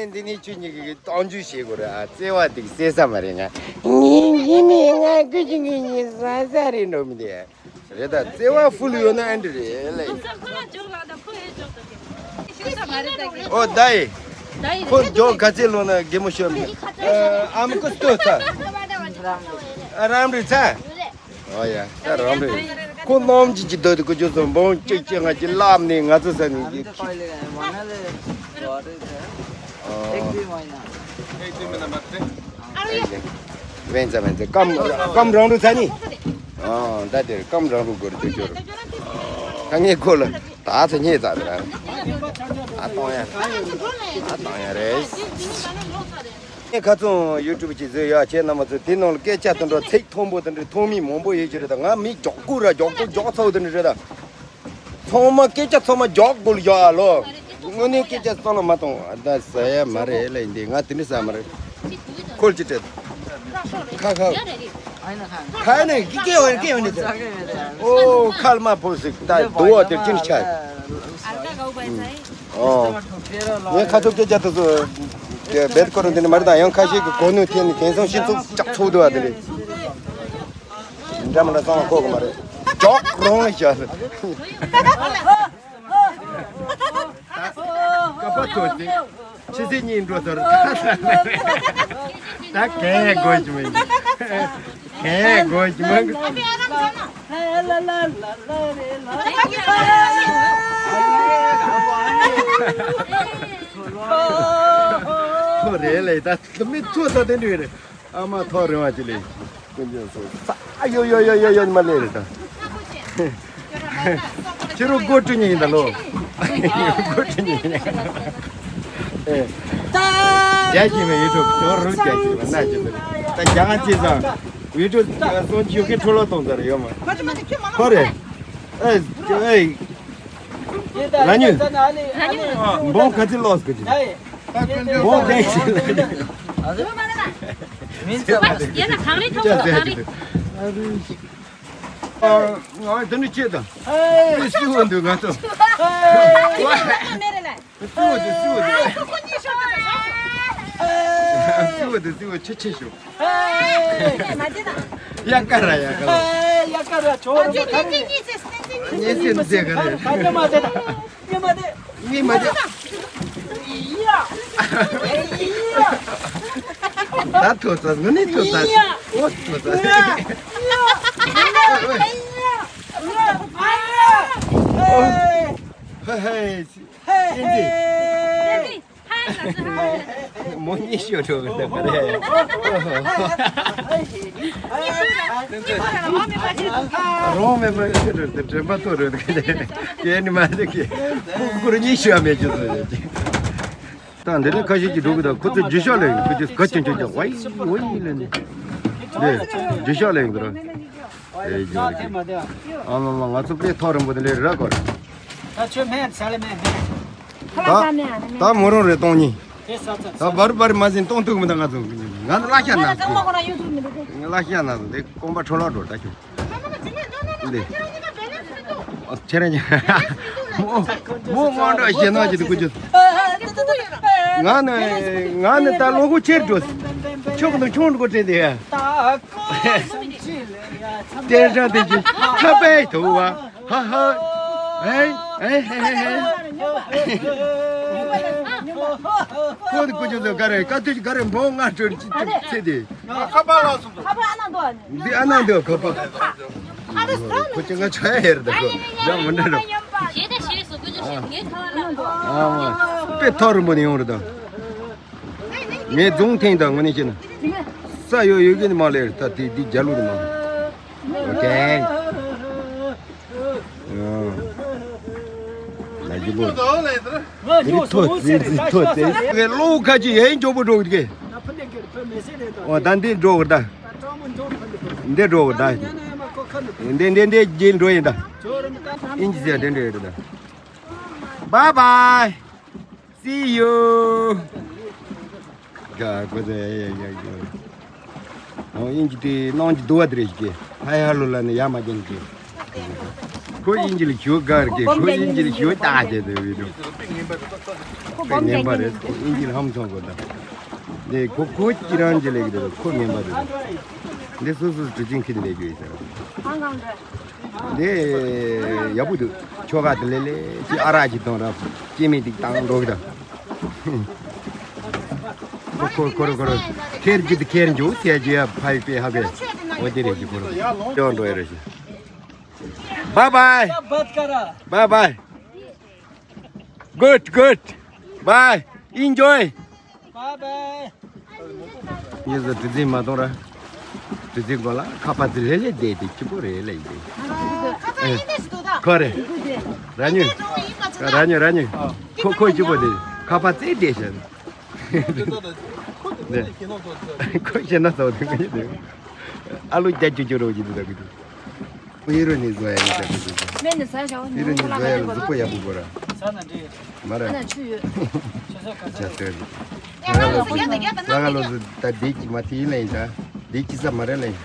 ཨ། འདི་ནི་ཁྱོད་གཉིས་ཀྱིས་གཏམ་རྒྱུད་བཤད་དགོས་རེད་ཨ། བརྩེ་བ་འདི་བསད་ས་མ་རེད། ང་ངའི་ཡིན་མིན་ང་ཁུ་ཅིག་ངའི་ཉིན་བཟའ་ས་རེད་འགྲོ་མི་འདུག་ཨ། རེད་ད། བརྩེ་བ་ཕུལ་ཡོད་ན་ཨ་འདྲ་རེད་ལེ། ཨོ་ད་ཡི། ཁོ་མགྱོགས་ག་ཚད་ལོ་ན་གད་མོ་ཤོར་མེད། ཨ་མ་ཀུ་སྟོད་ཚ། ཨ་རམ་རི་ཚ། ཨོ་ཡ་ད་རམ་རི། ཁོ་རྣམ་ཅི་ཅི་སྡོད་དེ་ཀུ་ཅོ་ཚོ་འབོང་ཅིག་ཅིག་ང་ཅི་ལབ་ནས་ང་ཚོ་ས་ནས་ཀྱི། ཝེན་ཙ་ཝེན་ཙ་ཀམ་ཀམ་རང་རུ་ཚ་ནི། ཨ་ད་དེར་ཀམ་རང་རུ་གོར་ཅོ་ཅོ་རུ། ད་ངས་ཁོ་ལ་ད་ཚ་ཉེ་ཙ་དེ་ར། ཨ་གཏོང་ཡ། ཨ་གཏོང་ཡ་རེད། ངས་ཁ་ཚོན་ཡུ་ཊུབ་ཅིག་བཟོས་ཡ་ཁྱེད་རྣམ་པ་ཚོ་དེ་ནང་ལ་སྐད་ཆ་དེ་འདྲ་ཚིག་མཐོན་པོ་དེ་འདྲ་མཐོང་མི་མང་པོ་ཡོད་ཀྱི་རེད། ད་ང་མི་མགྱོགས་པོ་ར་མགྱོགས་པོ་མགྱོགས་ཚ་བོ་དེ་འདྲ་རེད་ད། ཚང་མ་སྐད་ཆ་ཚང་མ་མགྱོགས་པོ་ལ་ཡོད་ཨ་ལོ། དངོས་གནས་སྐད་ཆ་ཚང་ལ་མ་གཏོང་ཨ། ད་ཟ་ཡ་མ་རེད་ལ་ཡིན་དེ་ང་དེ་འདྲ་ཟ་མ་རེད། ཁོལ་ཅི་སྤྲད། ཁ་ཁ། ཁ་ནས་ཀི་ཀེ་ཝན་ཀེ་ཝན་ནས་ཨོ་ཁལ་མ་ཕོ་སིག་ད་དུ་བ་དེ་ཅིན་ཆ། ཨོ། ངས་ཁ་ཐུག་སྐད་ཆ་དེ་ཚོ་བེད་སྐོར་འདི་ནི་མ་རེད་ད། ཡང་ཁ་ཤས་ཀྱི་གོ་ནུས་ཐེབས་ནས་དེང་སང་ཤིན་ཙུག་ལྕགས་ཚུགས་འདུག་བ་དེ་རེད། འདྲ་མི་འདྲ་གསང་བ་ཁོག་གི་མ་རེད། ཅོག་རོང་ལ་བཞག་ཀ་པ་ཐོ་ཅིག་ཕྱི་ཚེས་གཉིས་འགྲོ་ཚར། ད་གས་དགོས་ཀྱི་མིན། གས་དགོས་ཀྱི་མིན། ཐོ་རེད་ལེ། ད་མི་ཐོ་ད་དེ་འདྲ་རེད། ཨ་མ་ཐོག་རིང་བ་ཅི་ལས། ཀུན་མཁྱེན་སོ་ས་ཡོ་ཡོ་ཡོ་ཡོ་ཡོ་མ་ལས་རེད་ད། ཁྱེད་རང་སྒོ་བཀྲུ་ཉེ་ཡིན་ད་ལོ། སྒོ་བཀྲུ་ཉེ་ཡིན། ཨེ། རྒྱ་ཆེ་བའི་ཡུ་ཊུབ་ཇོ་རུ་རྒྱ་ཆེ་བ་ན་ཅི་ལ། ད་རྒྱ་ང་ཆེ་ས། ཡུ་ཊུབ་སོང་ཅི་ཡོ་ཁེ་འཕྲོ་ལོ་གཏོང་ཚར་ཡོད་མ། ཁོ་རེད། ཨེ། ཨེ། ལ་ཉུ། འབོང་ག་ཚོད་ལོག་གི་ཅི། འབོང་ག་ཚོད་ལོག་གི། མིན་ཚ་བ་རེད། ཡ་ན་གང་རེད་ཐོག་གང་རེད། ཨ་དེ་ནི་ཅི་དང་། ཨེ་སུ་འདུག་ང་ཚོ། ཨེ་སུ་འདུག་སུ་འདུག་སུ་འདུག་སུ་འདུག་ཆེ་ཆེ་ཞུ། ཡ་ཀ་ར་ཡ་ཀ་ར། ཡ་ཀ་ར་ཆོ་ར་མ་ཁ་རེ། ཉེ་སེམས་ཟེར་ག་རེ། ཉེ་མ་དེ་དང་། ཉེ་མ་དེ། ཉེ་མ་དེ། ད་ཐོ་ཚ་ངུ་ནི་ཐོ་ཚ། ཨོ་ཐོ་ཚ། ཧེ་ཧེ། ཧེ་ཧེ། མོ་གཉིས་ཤོད་འགྲོ་གི་འདུག་ག་རེ། རོང་མེད་པ་ཤོད་འགྲོ་འདུག་དྲན་པ་ཐོར་འགྲོ་འདུག་ག་རེ། ཁྱེད་ནི་མ་འདུག་གི། ཁུ་ཁུར་གཉིས་ཤོད་མེད་ཅི་ཚོད་ཡོད་ཀྱི། ད་འདི་ནི་ཁ་ཤས་ཀྱིས་འགྲོ་གི་འདུག་ཁོ་ཚོ་རྒྱུ་ཤོག་ལེན་ཁོ་ཚོ་ག་ཅུང་ཅུང་ཅུང་ཝའི་ཝའི་ལེན་ནི། འདི་རྒྱུ་ཤོག་ལེན་གི་རོ། ཨེ་ཡོད་ཀྱི། ཨ་མ་མ་ང་ཚོ་དཔེ་ཐོག་རིང་པོ་དེ་ལས་ར་གོ་ར། ད་ཆོས་མེད་ས་ལེ་མེད་མེད། ད་ད་མོ་རང་རེ་གཏོང་ཉིན། ད་བར་བར་མ་ཟིན་གཏོང་ཐུབ་མི་འདུག་ང་ཚོ་ང་ཚོ་གླ་ཤ་ན་གླ་ཤ་ན་འདི་རྐང་པ་འཕྲོ་བརླག་འགྲོ་ད་ཁྱོད་འདི། མོ་མོ་སྔོན་འགྲོ་ཞེ་ནོ་ཅི་འདུག་ཀུ་ཅི། ང་ནི་ང་ནི་ད་ལོ་གོ་ཆེར་འགྲོ། ཆོག་ནི་ཆུང་འགྲོ་དྲན་དེ། ཏེ་རང་དེ་ཅི་ཁ་པའི་དུ་བ། ཧ་ཧ། ཨེ་ཨེ་ཧེ་ཧེ་ཧེ། ཁོ་ནི་ཀུ་ཅོ་ཚོ་ག་རེ་ཀ་ཏུ་ག་རེ་འབོ་ང་སྤྲོད་ཅི་ཚེ་དེ། ཁ་པ་ལ་སོང་དུ། འདི་ཨ་ན་འདི་ཁ་པ། ཁོ་ཅི་ང་ཆ་ཡ་ཧེར་ད་ཁོ་ཡང་མི་འདྲ་རོ། ཞེ་ད་ཞེ་སོ་ཀུ་ཅོ་ཞེ་ངའི་ཁ་བ་ལ། ཨ་མ་དཔེ་ཐོག་རིང་པོ་ནས་ཡོང་རེད་ད། ངས་རྫོང་ཐེངས་དང་ངོ་ནས་བཤད་ན། ས་ཡོད་ཡོད་གི་ནི་མ་ལེར་ད་དེ་འདི་རྒྱ་ལུགས་ནི་མ། ཨོ་ཀེ། ལ་ཡི་པོ། དེ་ཐོ་ཙི་ཙི་ཐོ་ཙི། ངས་ལོ་ཁ་ཅིག་ཡན་མགྱོགས་པོ་འགྲོ་གི། ཨོ་ད་འདི་འགྲོ་གི་ད། འདི་འགྲོ་གི་ད། འདི་འདི་འདི་རྗེས་འགྲོ་ཡིན་ད། ཨིན་ཇི་ཟེར་འདི་འགྲོ་ཡིན་ད། Bye bye. See you. ག་གོ་ཚེ་ཡ་ཡ་ཡ། ཨོ་ཨིན་ཇི་དེ་ནང་གི་དུ་བ་དེ་རེད་ཀྱི། ཧ་ཡ་ཧ་ལོ་ལ་ནི་ཡ་མ་ཅན་གྱི། ཁོ་ཨིན་ཇི་ལ་ཞུ་གར་གི། ཁོ་ཨིན་ཇི་ལ་ཞུ་ཏག་ཏག་དེ་བི་ཌིའོ། ཁོ་ངན་པ་རེད། ཁོ་ཨིན་ཇི་ལ་ཧམ་སོང་གོ་ད། ནི་ཁོ་ཁོ་ཅི་རང་ཅི་ལེགས་དེ་ཁོ་ངན་པ་རེད། འདི་སོ་སོ་དུ་ཅིང་ཁིན་ལེགས་ཡོད་ཟེར། འདི་ཡག་པོ་འདུག་ཆོ་ག་དེ་ལེ་ལེ་ཅི་ཨ་རག་ཅི་གཏོང་ར་སྐྱེ་མེད་ཏིག་བཏང་འགྲོ་གི་ད། ཁོ་ཁོ་ཁོ་རོ་ཁོ་རོ། ཁེར་གྱི་དེ་ཁེར་འཇུག་ཁེར་གྱི་ཡ་ཕ་ཡི་པེ་ཧ་གེ། འོ་དེ་རེད་ཀྱི་ཁོ་རོ། ཅོག་འགྲོ་ཡ་རེད་ཤི། Bye bye. बात करा। Bye bye. Good, good. Bye. Enjoy. Bye bye. ངེད་ཚོ་དུས་ཚོད་མ་གཏོང་ར། དུས་ཚོད་འགོར་ལ་ཁ་པར་ཚི་ལེ་ལེ་བསྡད་དེ་སྐྱིད་པོ་རེད་ལེ་ཡིན་དེ། ཁ་ཚ་ཡིན་དེ་ཞིག་འདུག་ད། ཁོ་རེད། ར་ཉུ། ར་ཉུ་ར་ཉུ། ཁོ་ཁོ་སྐྱིད་པོ་དེ། ཁ་པར་ཚི་བསྡད་ཤག་ཁོ་ཞེ་ན་ཚོགས་དེ་ངེད་དེ། ཨ་ལུ་རྒྱ་ཅུ་ཅུ་རོགས་ཀྱི་འདུག་ད་གི་དེ། ཧི་རོ་ནི་བཟོ་ཡ་ཡིན་ཟེར་གི་འདུག་མེ་ནི་ཟ་བྱ་བ་ཧི་རོ་ནི་ནི་བཟོ་ཡ་ལ་གཟུགས་པོ་ཡག་པོ་དགོས་ར། ཟ་ན་འདྲི། མ་ར། ཨ་ན་ཆུ་ཡོད། ཆུ་ཟ་ག་ཟ། ལ་ག་ལོ་ཟི་ད་བདེ་གི་མ་དེ་ཡིན་ལ་ཡིན་ད། བདེ་གི་ས་མ་ར་ལ་ཡིན།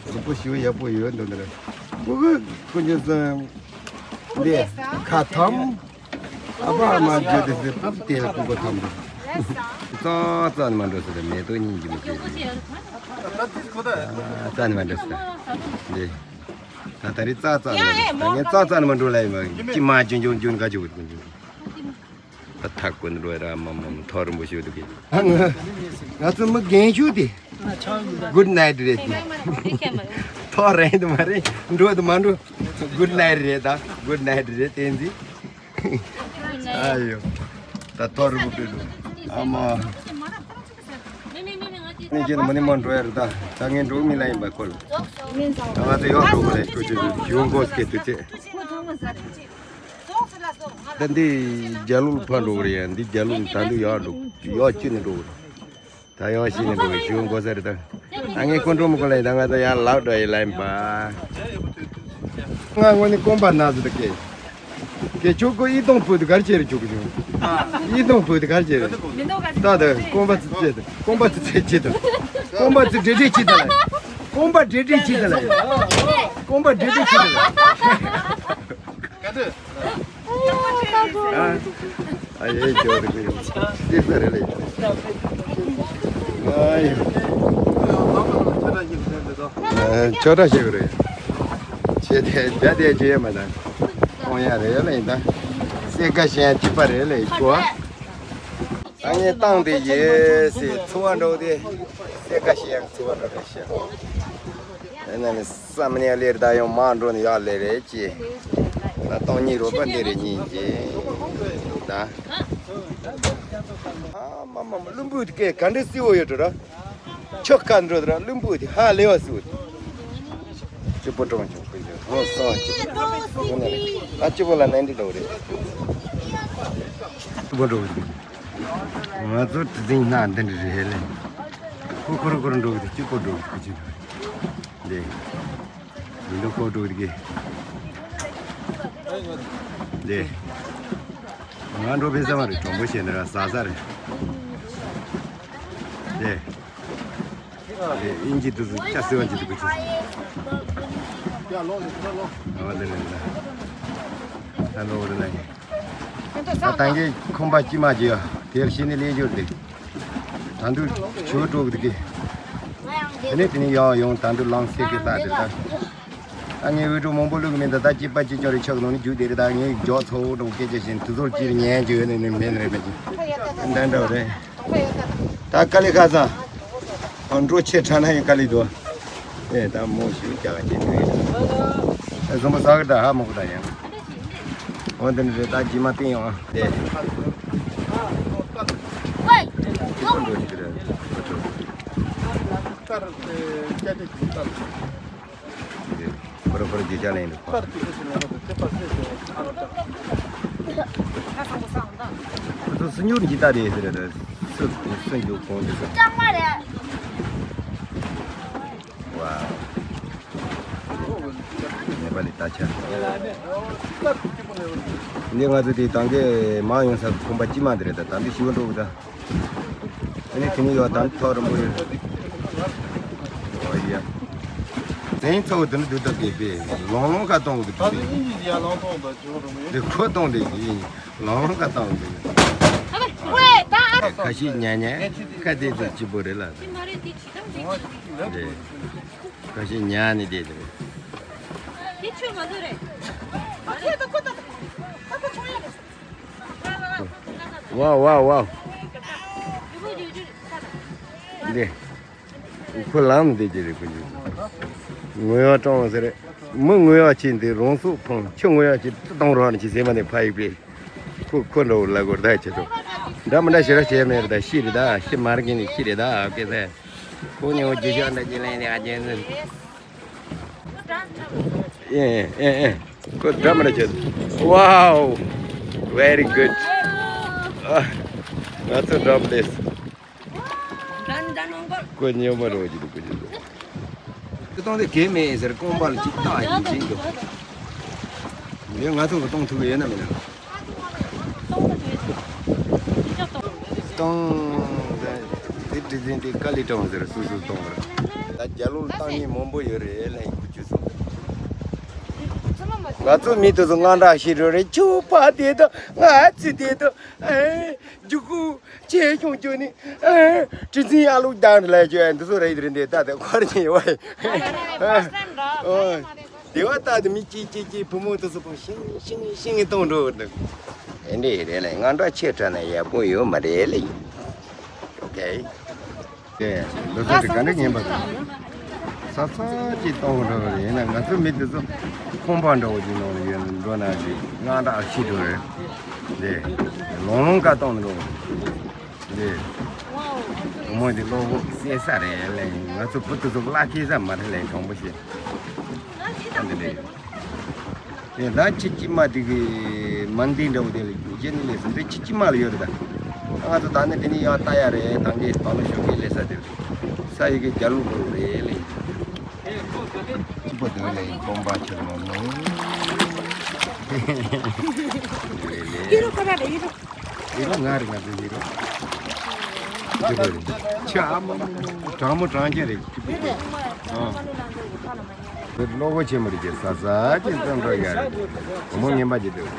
གཟུགས་པོ་ཞིའུ་ཡག་པོ་ཡོད་འདུག་འདི་ར། ཀུ་ཀུ་ཀུ་ཉོ་ཟ། འདི་ཁ་ཐམ། ཨ་ཕ་ཨ་མ་བརྗོད་དེ་ཟེར་ཕུག་དེ་ལ་ཀུ་ཀུ་ཐམ་དུ། ཙང་ཙང་ནི་མ་འགྲོ་ཟེར་མེ་ཏོག་སྙིང་རྗེ་མི་བྱེད་ཟེར། ཙང་ནི་མ་འགྲོ་ཟེར། འདི། ད་ད་རི་ཙག་ཙག་ནི་མ་འགྲོ་ཟེར། ངས་ཙག་ཙག་ནི་མ་འགྲོ་ལ་ཡིན་མ་ཅི་མ་ཅུན་ཅུན་ཅུན་ག་ཅི་བུད་ཀུན་ཅུན། ད་ཐག་ཀུན་འགྲོ་ར་མ་མ་མ་ཐོ་རིན་པོ་ཞུ་འདུག་གི། ང་ང་ཚོ་མི་རྒན་ཤོས་དེ། Good night རེད་དེ། ཐོ་རེད་དུ་མ་རེད་འགྲོ་དུ་མ་འགྲོ། Good night རེད་ད། Good night རེད་བསྟན་འཛིན། ཨ་ཡོ། ད་ཐོ་རུ་བུ་པེ་རུ། ཨ་མ། ནི་ཅན་མ་ནི་མ་འགྲོ་ཡ་རུ་ད། ད་ངས་འགྲོ་མི་ལ་ཡིན་པ་ཁོ་ལ། ང་ཚོ་ཡོག་འགྲོ་གི་རེད་ཁོ་ཅི་ཞུ་འགོ་སྐད་དུ་ཚེ། ད་འདི་རྒྱ་ལུག་ཕ་འགྲོ་གི་རེད་ཡ། འདི་རྒྱ་ལུག་ད་འདི་ཡོག་འགྲོ་ཡོག་ཅི་ནི་འགྲོ་གི་རེད། ད་ཡང་ཤི་ནི་འགྲོ་གི་ཞུ་འགོ་ས་རེད་ད། ཨ་ངས་ཀོན་ཀྲོ་མི་ཀོ་ལ་ཡིན་ད་ང་ད་ཡང་ལག་འགྲོ་ཡི་ལ་ཡིན་པ། ང་ངོ་ནི་ཀོན་པ་ན་ཟི་ད་ཀེ། ཀེ་ཆོ་ཀོ་ཨི་ཏོང་བུ་དུ་གར་ཆེ་རུ་ཆུ་གི་ཞུ། ཨི་ཏོང་བུ་དུ་གར་ཆེ་རུ། ད་ད་ཀོན་པ་ཚི་ཚེ་ད། ཀོན་པ་ཚི་ཚེ་ཆེ་ད། ཀོན་པ་ཚི་འདྲེ་འདྲེ་ཆེ་ད་ལ། ཀོན་པ་འདྲེ་འདྲེ་ཆེ་ད་ལ། ཀོན་པ་འདྲེ་འདྲེ་ཆེ་ད་ལ། ཨ་ཡེ་ཇོ་རེ་གི་ཡོ། ཏེ་ས་རེ་ལེ། ཨ་ཡེ། ཨ་ཆོ་ཏ་ཤེ་གི་རེ། ཆེ་ཏེ་ཇ་ཏེ་ཇེ་མ་ད། ཁོང་ཡ་རེ་ལེ་ད། སེ་ཀ་ཤེ་ཏི་པ་རེ་ལེ་ཁོ། ཨ་ངས་བཏང་དེ་ཡེ་སི་ཚུ་བ་འགྲོ་དེ། སེ་ཀ་ཤེ་ཡང་ཚུ་བ་འགྲོ་དེ་ཤེ། ཨ་ན་ནི། བསམ་ནས་ལེར་ད་ཡང་མ་འགྲོ་ནི་ཡག་ལེ་རེད་ཀྱི། ད་སྟོང་ཉིད་རོ་པ་འདི་རེ་གཉིས་ཀྱི། ད། ཨ་མ་མ་མ་ལུམ་བུ་དེ་ག་འདྲ་སི་བོ་ཡོད་འགྲོ་ར། ཆོག་ཁ་འགྲོ་ར་ལུམ་བུ་དེ་ཧ་ལེ་བ་སི་བོ་དེ། ཅི་པོ་ཀྲོང་ཆུང་ཀུན་ཆུང་ཧོ་སོ་ཅི་པོ། ཨ་ཅི་པོ་ལ་ནན་འདི་འགྲོ་རེད། ཅི་པོ་འགྲོ་རེད། ང་ཚོ་དེ་འཛིན་སྣ་འདི་འདྲ་རེད་ལེ། ཁོ་ཁོ་ར་ཁོ་ར་འགྲོ་གི་དེ་ཅི་པོ་འགྲོ་གི་ཁོ་ཅི་འགྲོ་རེད། འདི། མི་འདུག་ཁོ་འགྲོ་གི་དེ། འདི། ང་འགྲོ་ཕེ་ས་མ་རེད་གྲོང་པོ་ཞེ་ན་ར་ཟ་ས་རེད། འདི། འདི་ཨིན་ཇི་དུ་སུ་ཅ་སི་བ་ཇི་དུ་གུ་ཆི་སི། ཨ་བ་འདི་རེད་ད། ད་འགྲོ་བ་རེད་ལ། ད་ད་གིན་ཁོམ་པ་ཅི་མ་ཅི་ཡ། དེར་ཤི་ནི་ལས་སྦྱོར་དེ། ད་འདུག་ཆུ་འགྲོ་གི་དེ་གི། དེ་ནས་དེ་ནས་ཡང་ཡོང་ད་འདུག་ལང་སེ་གི་ལྟ་དེ་ལྟ། ད་ངས་འུད་སྒྲོག་མང་པོ་བླུག་གི་མིན་ད། ད་སྐྱིད་པ་སྐྱིད་ཅོ་རེ་ཆགས་ནོ་ནི་རྒྱུ་དེ་རེད། ད་ངས་མགྱོགས་ཚོ་འགྲོ་སྐད་ཆ་བཞིན་དུ་ཚོར་ཅིར་ཉན་རྒྱུ་ཡོད་ནི་ནི་མེད་རེད་མེད་ཀྱི། འདན་འདྲ་རེད། ད་དཀའ་ལས་ཁག་ཚང་། ཨ་འགྲོ་ཆེ་ཕྲ་ན་ཡང་དཀའ་ལས་འདུག་ཨེ་ད་མོ་ཞུ་རྒྱག་ག་ཅེས་འདུག་ཨེ་བཟོ་མོ་ཟ་གི་ད་ཧ་མོ་གི་ད་ཡང་། འོ་འདི་འདྲ་རེད། ད་རྗེས་མ་བསྟན་ཡོང་ཨ་དེ། ཁོ་འགྲོ་ཞིག་རེད། ཁོ་ཚོ། ཁོ་ར་ཁོ་ར་རྗེས་ཆ་ལེན་འདུག་ཁོ། ཁོ་ཚོ་སུ་ཉུར་འཇི་ལྟ་རེད་ཟེར་རེད། སུ་སུ་འཇུག་གོང་དུ་སུ། ཝའོ། པ་ལས་ད་ཆ། འདི་ང་ཚོ་དེ་ད་གིན་མ་ཡོང་ས་ཁང་པ་དཀྱིལ་མ་འདི་རེད། ད་ད་འདི་ཞི་བ་འགྲོ་གི་ད། ཨ་ནི་དེ་ནས་ཡོད་ད་ཐོག་རིང་པོ་ཡོད། ཨོ་ཡ། བཙན་ཚ་བོ་དེ་འདྲ་སྡུག་ད་གས་པས་ལོང་ལོང་ཀ་གཏོང་གི་འདུག་དེ་ཁོ་གཏོང་དེ་ཡིན་ལོང་ལོང་ཀ་གཏོང་གི་འདུག་ཁ་ཤས་ཉལ་ཉལ་ཁ་བདེ་ཚོད་སྐྱིད་པོ་རེད་ལ། རེད། ཁ་ཤས་ཉལ་ནས་བསྡད་དེ་རེད། དེ་ཆུ་ང་ཚོ་རེད། ཨ་ཁྱེད་ད་ཁོ་ད་ད་ད་ཆུང་ཡ་རེད། ཝའོ་ཝའོ་ཝའོ། འདི། ཁོ་ལམ་འདི་ཅི་རེད་ཁོ་ཅི། ངོ་ཡ་སྤྲང་ཟེར། མི་ངོ་ཡ་ཆེ་འདི་རང་སོགས་ཕང་ཁྱི་ངོ་ཡ་ཆེ་ཏི་གཏོང་རོགས་ནི་ཆེ་ཟེར་མ་ནས་ཕ་ཡིག་པས། ཁོ་ཁོ་འདྲ་བོ་ལ་གོར་ད་ཆེ་ཏོ། འདྲ་མི་འདྲ་ཞེ་ར་བྱས་མེད་རེད་ད་ཤི་རེད་ད་ཤི་མ་རེད་ནི་ཤི་རེད་ད་ཨ་ཀེ་ཟེར། ཁོ་ཉོ་རྒྱུ་ཤོག་འདྲ་ཅི་ལེན་ནི་ཨ་ཅེ་ནི། ཨེ་ཨེ་ཨེ། ཁོ་འདྲ་མི་འདྲ་བྱེད། Wow, very good. ཨ། ང་ཚོ་འདྲ་མི་འདྲ། ཁོ་སྨྱོན་པ་རོ་ཅིག་འདུག་ཁོ་ཅིག་འདུག་ཁོ་གཏོང་དེ་གས་མེད་ཟེར་རྐང་པ་ལ་ཅིག་བཏགས་ཡིན་ཅིག་འདུག་འདི་ང་ཚོ་གི་གཏོང་ཐུབ་ཡོད་ན་མེད་ན། གཏོང་། དེ་དྲི་འཛིན་དེ་དཀའ་ལས་དྲང་ཟེར་སུ་སུ་གཏོང་བར། ད་རྒྱ་ལོ་བཏང་ཉེས་མང་པོ་ཡོད་རེད་ལ་ཡིན་ཁུ་ཆུ་སོང་། ང་ཚོ་མི་དེ་ཚོ་དངངས་སྐྲག་ཤི་འགྲོ་རེད་ཁྱོད་ཕ་དེ་དང་ང་ཚི་དེ་དང་ཨེ་རྒྱུ་ཁུ་ཆེ་ཆུང་ཁྱོད་ནི་ཨེ་དྲི་འཛིན་ཨ་ལུ་དང་ལ་ཁྱོད་འདི་ཚོ་རེད་རེད་འདི་ད་དེ་འཁོར་ཉེ་བ་ཡིན། དེ་བ་ལྟ་དུ་མི་གཅིག་གཅིག་གཅིག་བུ་མོ་དེ་ཚོ་པོ་ཤིང་ཤིང་ཤིང་གཏོང་འགྲོ་འདུག་ཨེ་འདྲས་རེད་ལ་ང་འདྲ་ཆེ་དྲགས་ན་ཡག་པོ་ཡོད་མ་རེད་ལ་ཡིན། ཨོ་ཁེ། དེ་འདི་ཚོ་དེ་ག་འདྲ་ཉན་པ་དང་། ས་ས་ཅིག་གཏོང་འགྲོ་བ་རེད་ཡིན་ན་ང་ཚོ་མི་དེ་ཚོ་ཁང་པ་འདྲ་བོ་ཅིག་ནང་ལ་ཡོད་འགྲོ་ན་ཅིག་དངངས་སྐྲག་ཤི་འགྲོ་རེད། དེ་ལོང་ལོང་ཀ་གཏོང་འགྲོ་བ་རེད། དེ་བུ་མོ་དེ་གློ་བོ་བསད་ས་རེད་ལས་ང་ཚོ་བུ་དེ་ཚོ་བླ་ཁེ་ས་མ་རེད་ལས་གྲོང་པོ་བཤད། ཨ་འདི་ལས། དེ་ད་ཁྱི་སྐྱིད་མ་དེ་གི་མ་འདི་འདྲ་བོ་དེ་ལ་རྒྱུ་རྐྱེན་ནི་ལས་སོང་དེ་ཁྱི་སྐྱིད་མ་ལ་ཡོད་རེད་ད། ང་ཚོ་ད་ནི་དེ་ནི་ཡང་ལྟ་ཡ་རེད་ད་གི་ད་ལོ་ཞོགས་ཀས་ལས་ས་དེ་རེད། ས་ཡི་གི་རྒྱ་ལུག་ལུག་རེད་ལས། སྐྱིད་པོ་དེ་ལས་གོམ་པ་ཁྱེར་ནོ་ནོ། ཡི་རོ་ཁ་ར་རེད་ཡི་རོ། ཡི་རོ་ང་རེད་ང་རེད་ཡི་རོ། ཡི་རོ་རེད། ཆ་ཨ་མ་མ་མ་གྲང་མོ་གྲང་ཅན་རེད་སྐྱིད་པོ་དེ། ཨ། གློ་བོ་ཆེན་མོ་རེད་ཀྱི་ས་ས་ཅིག་ཙམ་འགྲོ་ཡ་རེད། བུ་མོ་ངན་པ་ཅིག་འདུག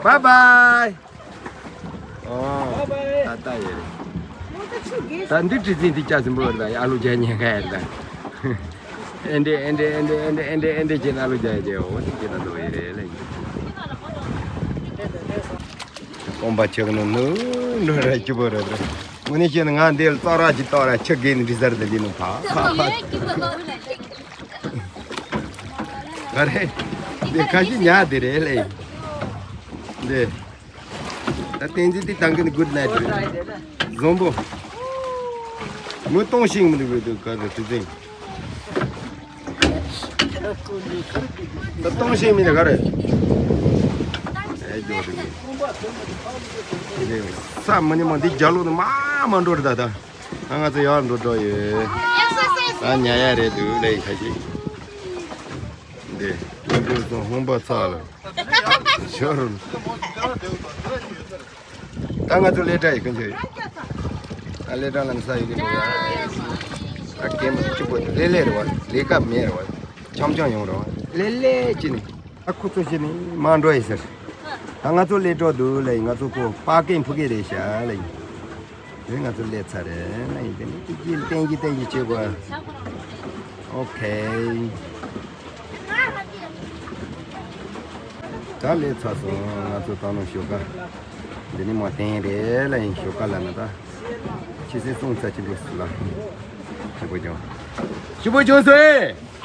Bye bye. ཨོ། ད་ལྟ་ཡོད་རེད། ད་འདི་གྲི་འཛིན་འདི་ལྕགས་སྲིན་པོ་རེད་ད་ཨ་ལུ་རྒྱག་ཉེན་ཁ་ཡོད་རེད་ད། ཨེ་འདྲས་ཨེ་འདྲས་ཨེ་འདྲས་ཨེ་འདྲས་ཨེ་འདྲས་ཨེ་འདྲས་བྱས་ན་ཨ་ལུ་རྒྱག་ཡ་བྱས་འོ་འདི་བྱས་ན་འགྲོ་ཡོད་རེད་ལ་ཡིན། རྐང་པ་ཆག་ནོ་ནོ་ནོ་ར་སྐྱིད་པོ་རེད་རེད། དངོས་གནས་བཤད་ན་ང་འདི་ལ་ཙག་ར་ཅིག་ཏོག་ར་ཆག་གི་ནི་འདྲི་ཟེར་དེ་འདི་ནོ་ཕ་ཕ་ཕ། ག་རེ། འདི་ཁ་ཤི་ཉག་དེ་རེད་ལེ། འདི། ད་བསྟན་འཛིན་དེ་དང་གི་ནི་good night་རེད། བཟང་པོ། མི་གཏོང་ཤིང་མི་འདུག་གི་འདུག་ག་རེ་དྲི་འཛིན། ད་གཏོང་ཤེས་མི་འདི་ག་རེད། ཨེ་ཇོ་རེད། ས་མི་ཉི་མ་འདི་རྒྱ་ལོ་ནི་མ་མ་འགྲོ་རེད་ད་ད། ང་ང་ཚོ་ཡར་འགྲོ་འགྲོ་ཡོད། ད་ཉ་ཡ་རེད་འདུག་ལེ་ཁ་ཤས། འདི་ཀུན་ཀུན་སོང་ཧོང་པ་ཚ་ལ། ཤོར། ད་ང་ཚོ་ལས་གྲྭ་ཡི་ཀུན་ཆོད་ཡོད། ད་ལས་གྲྭ་ལ་ནི་ས་ཡི་ཀུན་ཆོད་ཡོད། ད་སྐད་མ་གཅིག་པོ་ལེ་ལེ་རེད་བ། ལས་ཀ་མེད་རེད་བ། འཆམ་འཆམ་ཡོང་རེད་བ། ལེ་ལེ་ཅི་ནི། ད་ཁོ་ཚོ་ཞི་ནི་མ་འགྲོ་ཡི་ཟེར། ད་ང་ཚོ་ལས་གྲྭ་འདུག་ལེ་ཡི་ང་ཚོ་ཁོ་པ་ཀེན་ཕུ་ཀེ་རེད་ཤག་ལེ་ཡི། དེ་ང་ཚོ་ལས་ཚར་རེད་ལེ་ཡི་དེ་ནི་ཅི་ཅི་ཏན་གྱི་ཏན་གྱི་བྱེད་དགོས། ཨོ་ཁེ། ད་ལས་ཚར་སོང་ང་ཚོ་ད་ནང་ཞོགས་ཀ། འདི་ནི་མ་བསྟན་རེད་ལ་ཡིན་ཞོགས་ཀ་ལ་ན་ད། ཕྱི་སེ་སོང་ཚ་ཆེན་པོ་སུ་ལ། ཞི་པོ་ཅུང་། ཞི་པོ་ཅུང་སོས།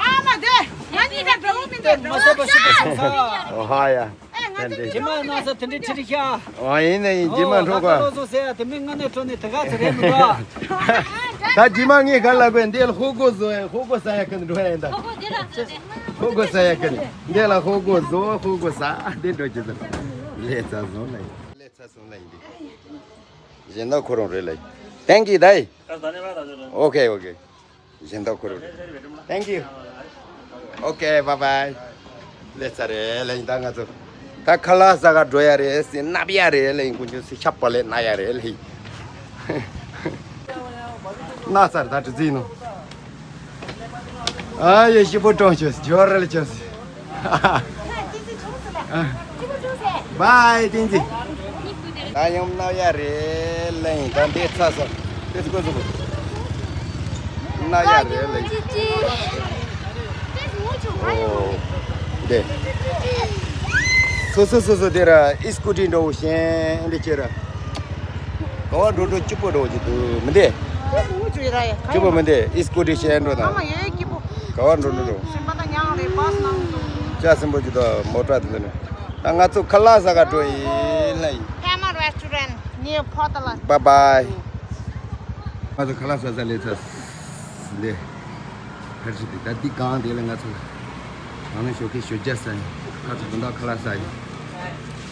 ཨ་མ་དེ། ང་གཉིས་ཀ་འདྲ་བོ་མི་འདུག་འདྲ་བོ་མ་སོ་པ་ཞི་པོ་ཅུང་སོ། ཨོ་ཧ་ཡ། ཨེ་ང་ཚོ་རྗེས་མ་ནང་ས་དེ་འདྲ་ཁྲིད་ཤ། ཨོ་ཡིན་ནི་ཡིན་རྗེས་མ་འཕྲོག་ག་ད་ལོ་སོ་ཟེར་ཡ་དེ་མིན་ང་ནས་འཕྲོག་ནས་དེ་ག་ཚོད་རེད་མི་འདུག་ད་རྗེས་མ་ངས་ག་ལ་དགོས་འདི་ལ་ཧོ་གོ་བཟོ་ཡ་ཧོ་གོ་ས་ཡ་ཁ་འགྲོ་ཡ་ཡིན་ད། ཧོ་གོ་འདི་ལ་ཟོ་དེ། ཧོ་གོ་ས་ཡ་ཁ་ནི་འདི་ལ་ཧོ་གོ་བཟོ་ཧོ་གོ་ས་འདི་འགྲོ་ཅི་ཟེར། ལས་ཚ་བཟོ་ལ་ཡིན། ལས་ཚ་བཟོ་ལ་ཡིན་འདི། གཞན་དག་ཁོ་རང་རེད་ལ་ཡིན། Thank you ད་ཡིན། Okay okay། གཞན་དག་ཁོ་རང་རེད། Thank you། Okay bye bye། ལེ་ཚ་རེད་ལེ་ཡིན་ད་ང་ཚོ། ད་ཁ་ལག་ཟ་ག་འགྲོ་ཡ་རེད་ཟེར་ནབ་ཡ་རེད་ལེ་ཡིན་ཀུན་ཆུ་སི་ཤ་པ་ལེ་ན་ཡ་རེད་ལེ་ཡིན། ན་ཚར་ད་དྲི་ཙི་ནོ། ཨ་ཡེ་ཞི་པོ་ཀྲོང་ཆོས་ཇོ་རལ་ཆོས། བའི་ཏིན་ཙི། ད་ཡང་ན་ཡ་རེད་ལེ་ཡིན་ད་འདི་ཚ་ས་འདི་ཚ་ཀོ་ཟུ་ན་ཡ་རེད་ལེ་ཡིན། ཨོ། འདི། སོ་སོ་སོ་སོ་དེ་ར་ཨི་སྐུ་ཊི་འགྲོ་བོ་ཤེས་འདི་ཁྱེད་ར། ག་བ་འགྲོ་འགྲོ་སྐྱིད་པོ་འགྲོ་གི་འདུག་མི་འདི། སྐྱིད་པོ་མི་འདི་ཨི་སྐུ་ཊི་ཤེས་འགྲོ་དང་། ག་བ་འགྲོ་འགྲོ་འགྲོ། ཅ་སིམ་པོ་གི་དང་མོ་ཊ་དེ་འདི་ནི། ད་ང་ཚོ་ཁ་ལག་ཟ་ག་འགྲོ་ཡིན་ལ་ཡིན། Pema Restaurant near Potala. Bye bye. ང་ཚོ་ཁ་ལག་ཟ་ས་ལས་ཚ་ལས། ཕར་ཕྱི་དེ་ད་འདི་གང་དེ་ལ་ང་ཚོ་ནང་ནས་ཞོགས་ཀས་ཞོགས་ཇ་ཟ་ཡིན། ཁ་ཚོ་དགོང་དག་ཁ་ལག་ཟ་ཡིན།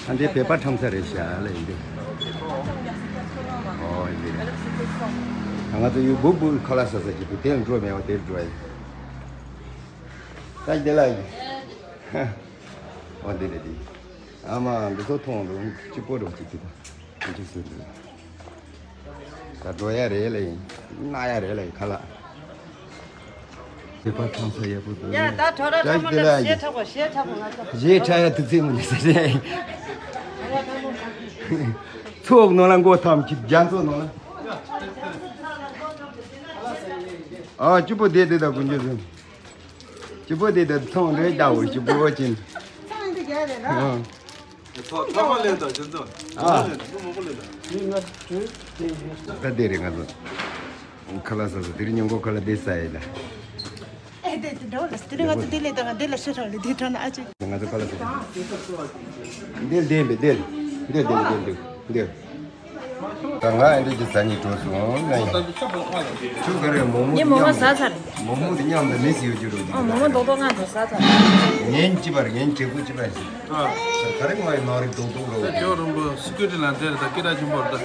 ཨ་འདི་བོད་པ་ཁྲམ་ས་རེད་ཤག་ལ་ཡིན་ཏེ། ཨོ་ཡིན་ཏེ། ང་ཚོ་ཡུལ་སྦུག་སྦུག་ཁ་ལག་ཟ་ས་ཅིག་འདུག་དེ་ལ་འགྲོ་མེད་པ་དེ་ལ་འགྲོ་ཡ་ཡིན། ད་འདི་ལ་ཡིན། ཨོ་འདི་ལ་འདི། ཨ་མ་འདི་ཚོ་མཐོང་འདུག་སྐྱིད་པོ་འགྲོ་གཅིག་གི་དང་། ཅི་ཟེར་འདུག་ད་འགྲོ་ཡ་རེད་ལ་ཡིན། ན་ཡ་རེད་ལ་ཡིན་ཁ་ལག་དེ་པར་ཐང་ས་ཡག་པོ་འདུག་ཡ་ད་ཐོ་ར་ཐ་མ་ལ་ཞེ་དྲག་པོ་ཞེ་དྲག་པོ་ང་ཚོ་ཞེ་དྲག་ཡ་དུ་ཚིག་མི་འདུག་ཟེར་ཏེ། ཚོགས་ནང་ལ་མགོ་འཐམ་གྱི་རྒྱ་མཚོ་ནང་ལ། ཨ་སྐྱིད་པོ་བསྡད་དེ་ད་དགུན་ཆུ་ཚོད། སྐྱིད་པོ་བསྡད་དེ་ཚོང་འདྲེ་ལྟ་བུ་སྐྱིད་པོ་ཅན། ཚང་འདི་རྒྱ་རེད་ར། ཨ། ཐོག་ཐོག་མ་ལེན་དང་ཅི་ཚོ། ཨ། མ་ལེན་དང་མ་མ་ལེན་དང་། ད་དེ་རེད་ང་ཚོ། ཁ་ལག་ཟ་ས་དེ་རིང་ཉིན་གུང་ཁ་ལག་དེ་ཟ་ཡི་ལ། ཨེ་དེ་དེ་འགྲོ་ལ་དེ་རིང་ང་ཚོ་དེ་ལས་དང་དེ་ལ་ཤི་ཧྲ་ལ་དེ་ཁྲ་ན་ཨ་ཅེ། ང་ཚོ་ཁ་ལག་ཟ་ས། འདིར་འདིར་འདིར་འདིར་འདིར་འདིར་འདིར་འདིར། ད་ང་ཨེ་འདྲ་ཅིག་ཟ་ནི་འགྲོ་སོང་ན་ཡིན། ཁྱོད་ག་རེ་མོག་མོག་ངས་མོག་མོག་ཟ་ཚར། མོག་མོག་དེ་མཉམ་དུ་མི་ཟིའུ་རྒྱུ་རུ་ཨ་མོག་མོག་རྡོག་རྡོག་ང་ཚོ་ཟ་ཚར། ངན་ཅི་བར་ངན་བྲེ་པོ་ཅི་བར་ཟིན། ག་རེ་ང་ཡི་ནོར་རིག་རྡོག་རྡོག་རོ། ད་ཇོ་རིན་པོ་སི་ཀུ་ཊི་ལ་འདིར་ད་སྐད་གྲགས་ཆེན་པོ་རེད་ད།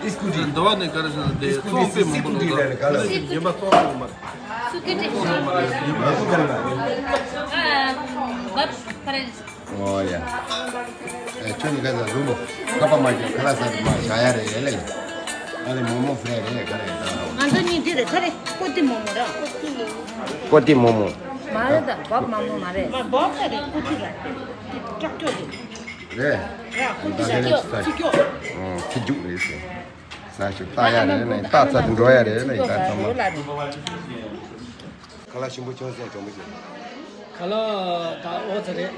ཨི་སྐུ་ཊི། འདི་བ་ནས་ག་རེ་ཟེར་ན་དེ་ཚོང་དཔེ་མང་པོ་ལོག་ད། སྐུ་ཊི་རྒན་པ་ཚོང་དཔེ་མང་པ་རེད། སི་ཀུ་ཊི། ཚོང་དཔེ་མང་པ་རེད། ཡིན་པ་ཚོང་དཔེ་མང་པ་རེད། ཨ་བབ་ག་རེ། ཨོ་ཡ། ཨེ་ཁྱོད་ནི་ག་ས་རུ་མོ་ཁ་པ་མ་ཁྱོད་ཁ་ལག་ཟ་དུ་མ་བྱ་ཡ་རེད་ལེ། ཨ་ལེ་མོག་མོག་ཧྥི་རའི་རེད་ག་རེ་ད། ང་ཚོ་གཉིས་འདི་རེད་ཁ་རེ་ཀོ་ཏི་མོག་མོག་ར། ཀོ་ཏི་མོག་མོག་མ་རེད་ད་བབ་མོག་མོག་མ་རེད། མ་བབ་ས་རེད་ཀོ་ཏི་ར། ཀྲག་ཀྲོག་རེད། རེད། ར་ཀོ་ཏི་ར་ཀོ་ཏི་ཀྱོག་ཨོ་ཁྱི་རྒྱུག་རེད་ཟེར། ས་ཞིག་ལྟ་ཡ་རེད་ལེ་ལྟ་ཚ་དུ་འགྲོ་ཡ་རེད་ལེ་ད་ཚང་མ། ཁ་ལག་ཞིམ་པོ་ཅུང་ཟད་གྲོང་མི་ཞིག་ཁ་ལག་ད་ཨོ་ཙི་རེད།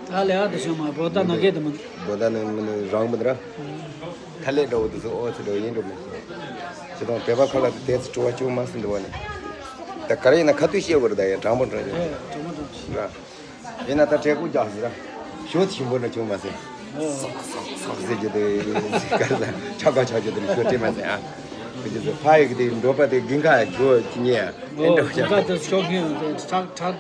ད་ལས་ཨ་དེ་ཤོད་མ་བོ་ད་ན་གེ་དེ་མི་འདུག་བོ་ད་ནི་མི་ནི་རང་མི་འདུག་ར། ཐ་ལེ་འགྲོ་བོ་དེ་ཚོ་ཨོ་ཙི་འགྲོ་ཡིན་འགྲོ་མི་ཤེས། ཁྱེད་དང་བོད་པ་ཁ་ལག་དེ་དེ་ཚོ་བྲོ་བ་ཅུང་མ་སྲིད་འདུག་བ་ནི། ད་ག་རེ་ཡིན་ན་ཁ་ཐུག་བཤད་དགོས་རེད་ད་ཡ་དྲང་པོ་དྲང་ཡ། ཨེ་དྲང་པོ་དྲང་པོ། ར། ཡིན་ན་ད་དྲེག་ཁུག་རྒྱག་ཟེར་ར། ཞོ་ཞིམ་པོ་འདྲ་བྱུང་མ་ཟེར། སག་སག་སག་ཟེར་གྱི་འདུག་ཆག་ག་ཆག་གི་འདུག་ཞོ་སྤྲད་མ་ཟེར་ཨ། ཁོ་ཅི་ཟེར་ཕ་ཡི་གི་དེ་འགྲོ་པ་དེ་དགུན་ཁ་ཞོ་ཅི་ཉེ་ཨ། ཨེ་འགྲོ་ཆག་ག་དེ་ཞོ་གིན་དེ་ཁྲག་ཁྲག་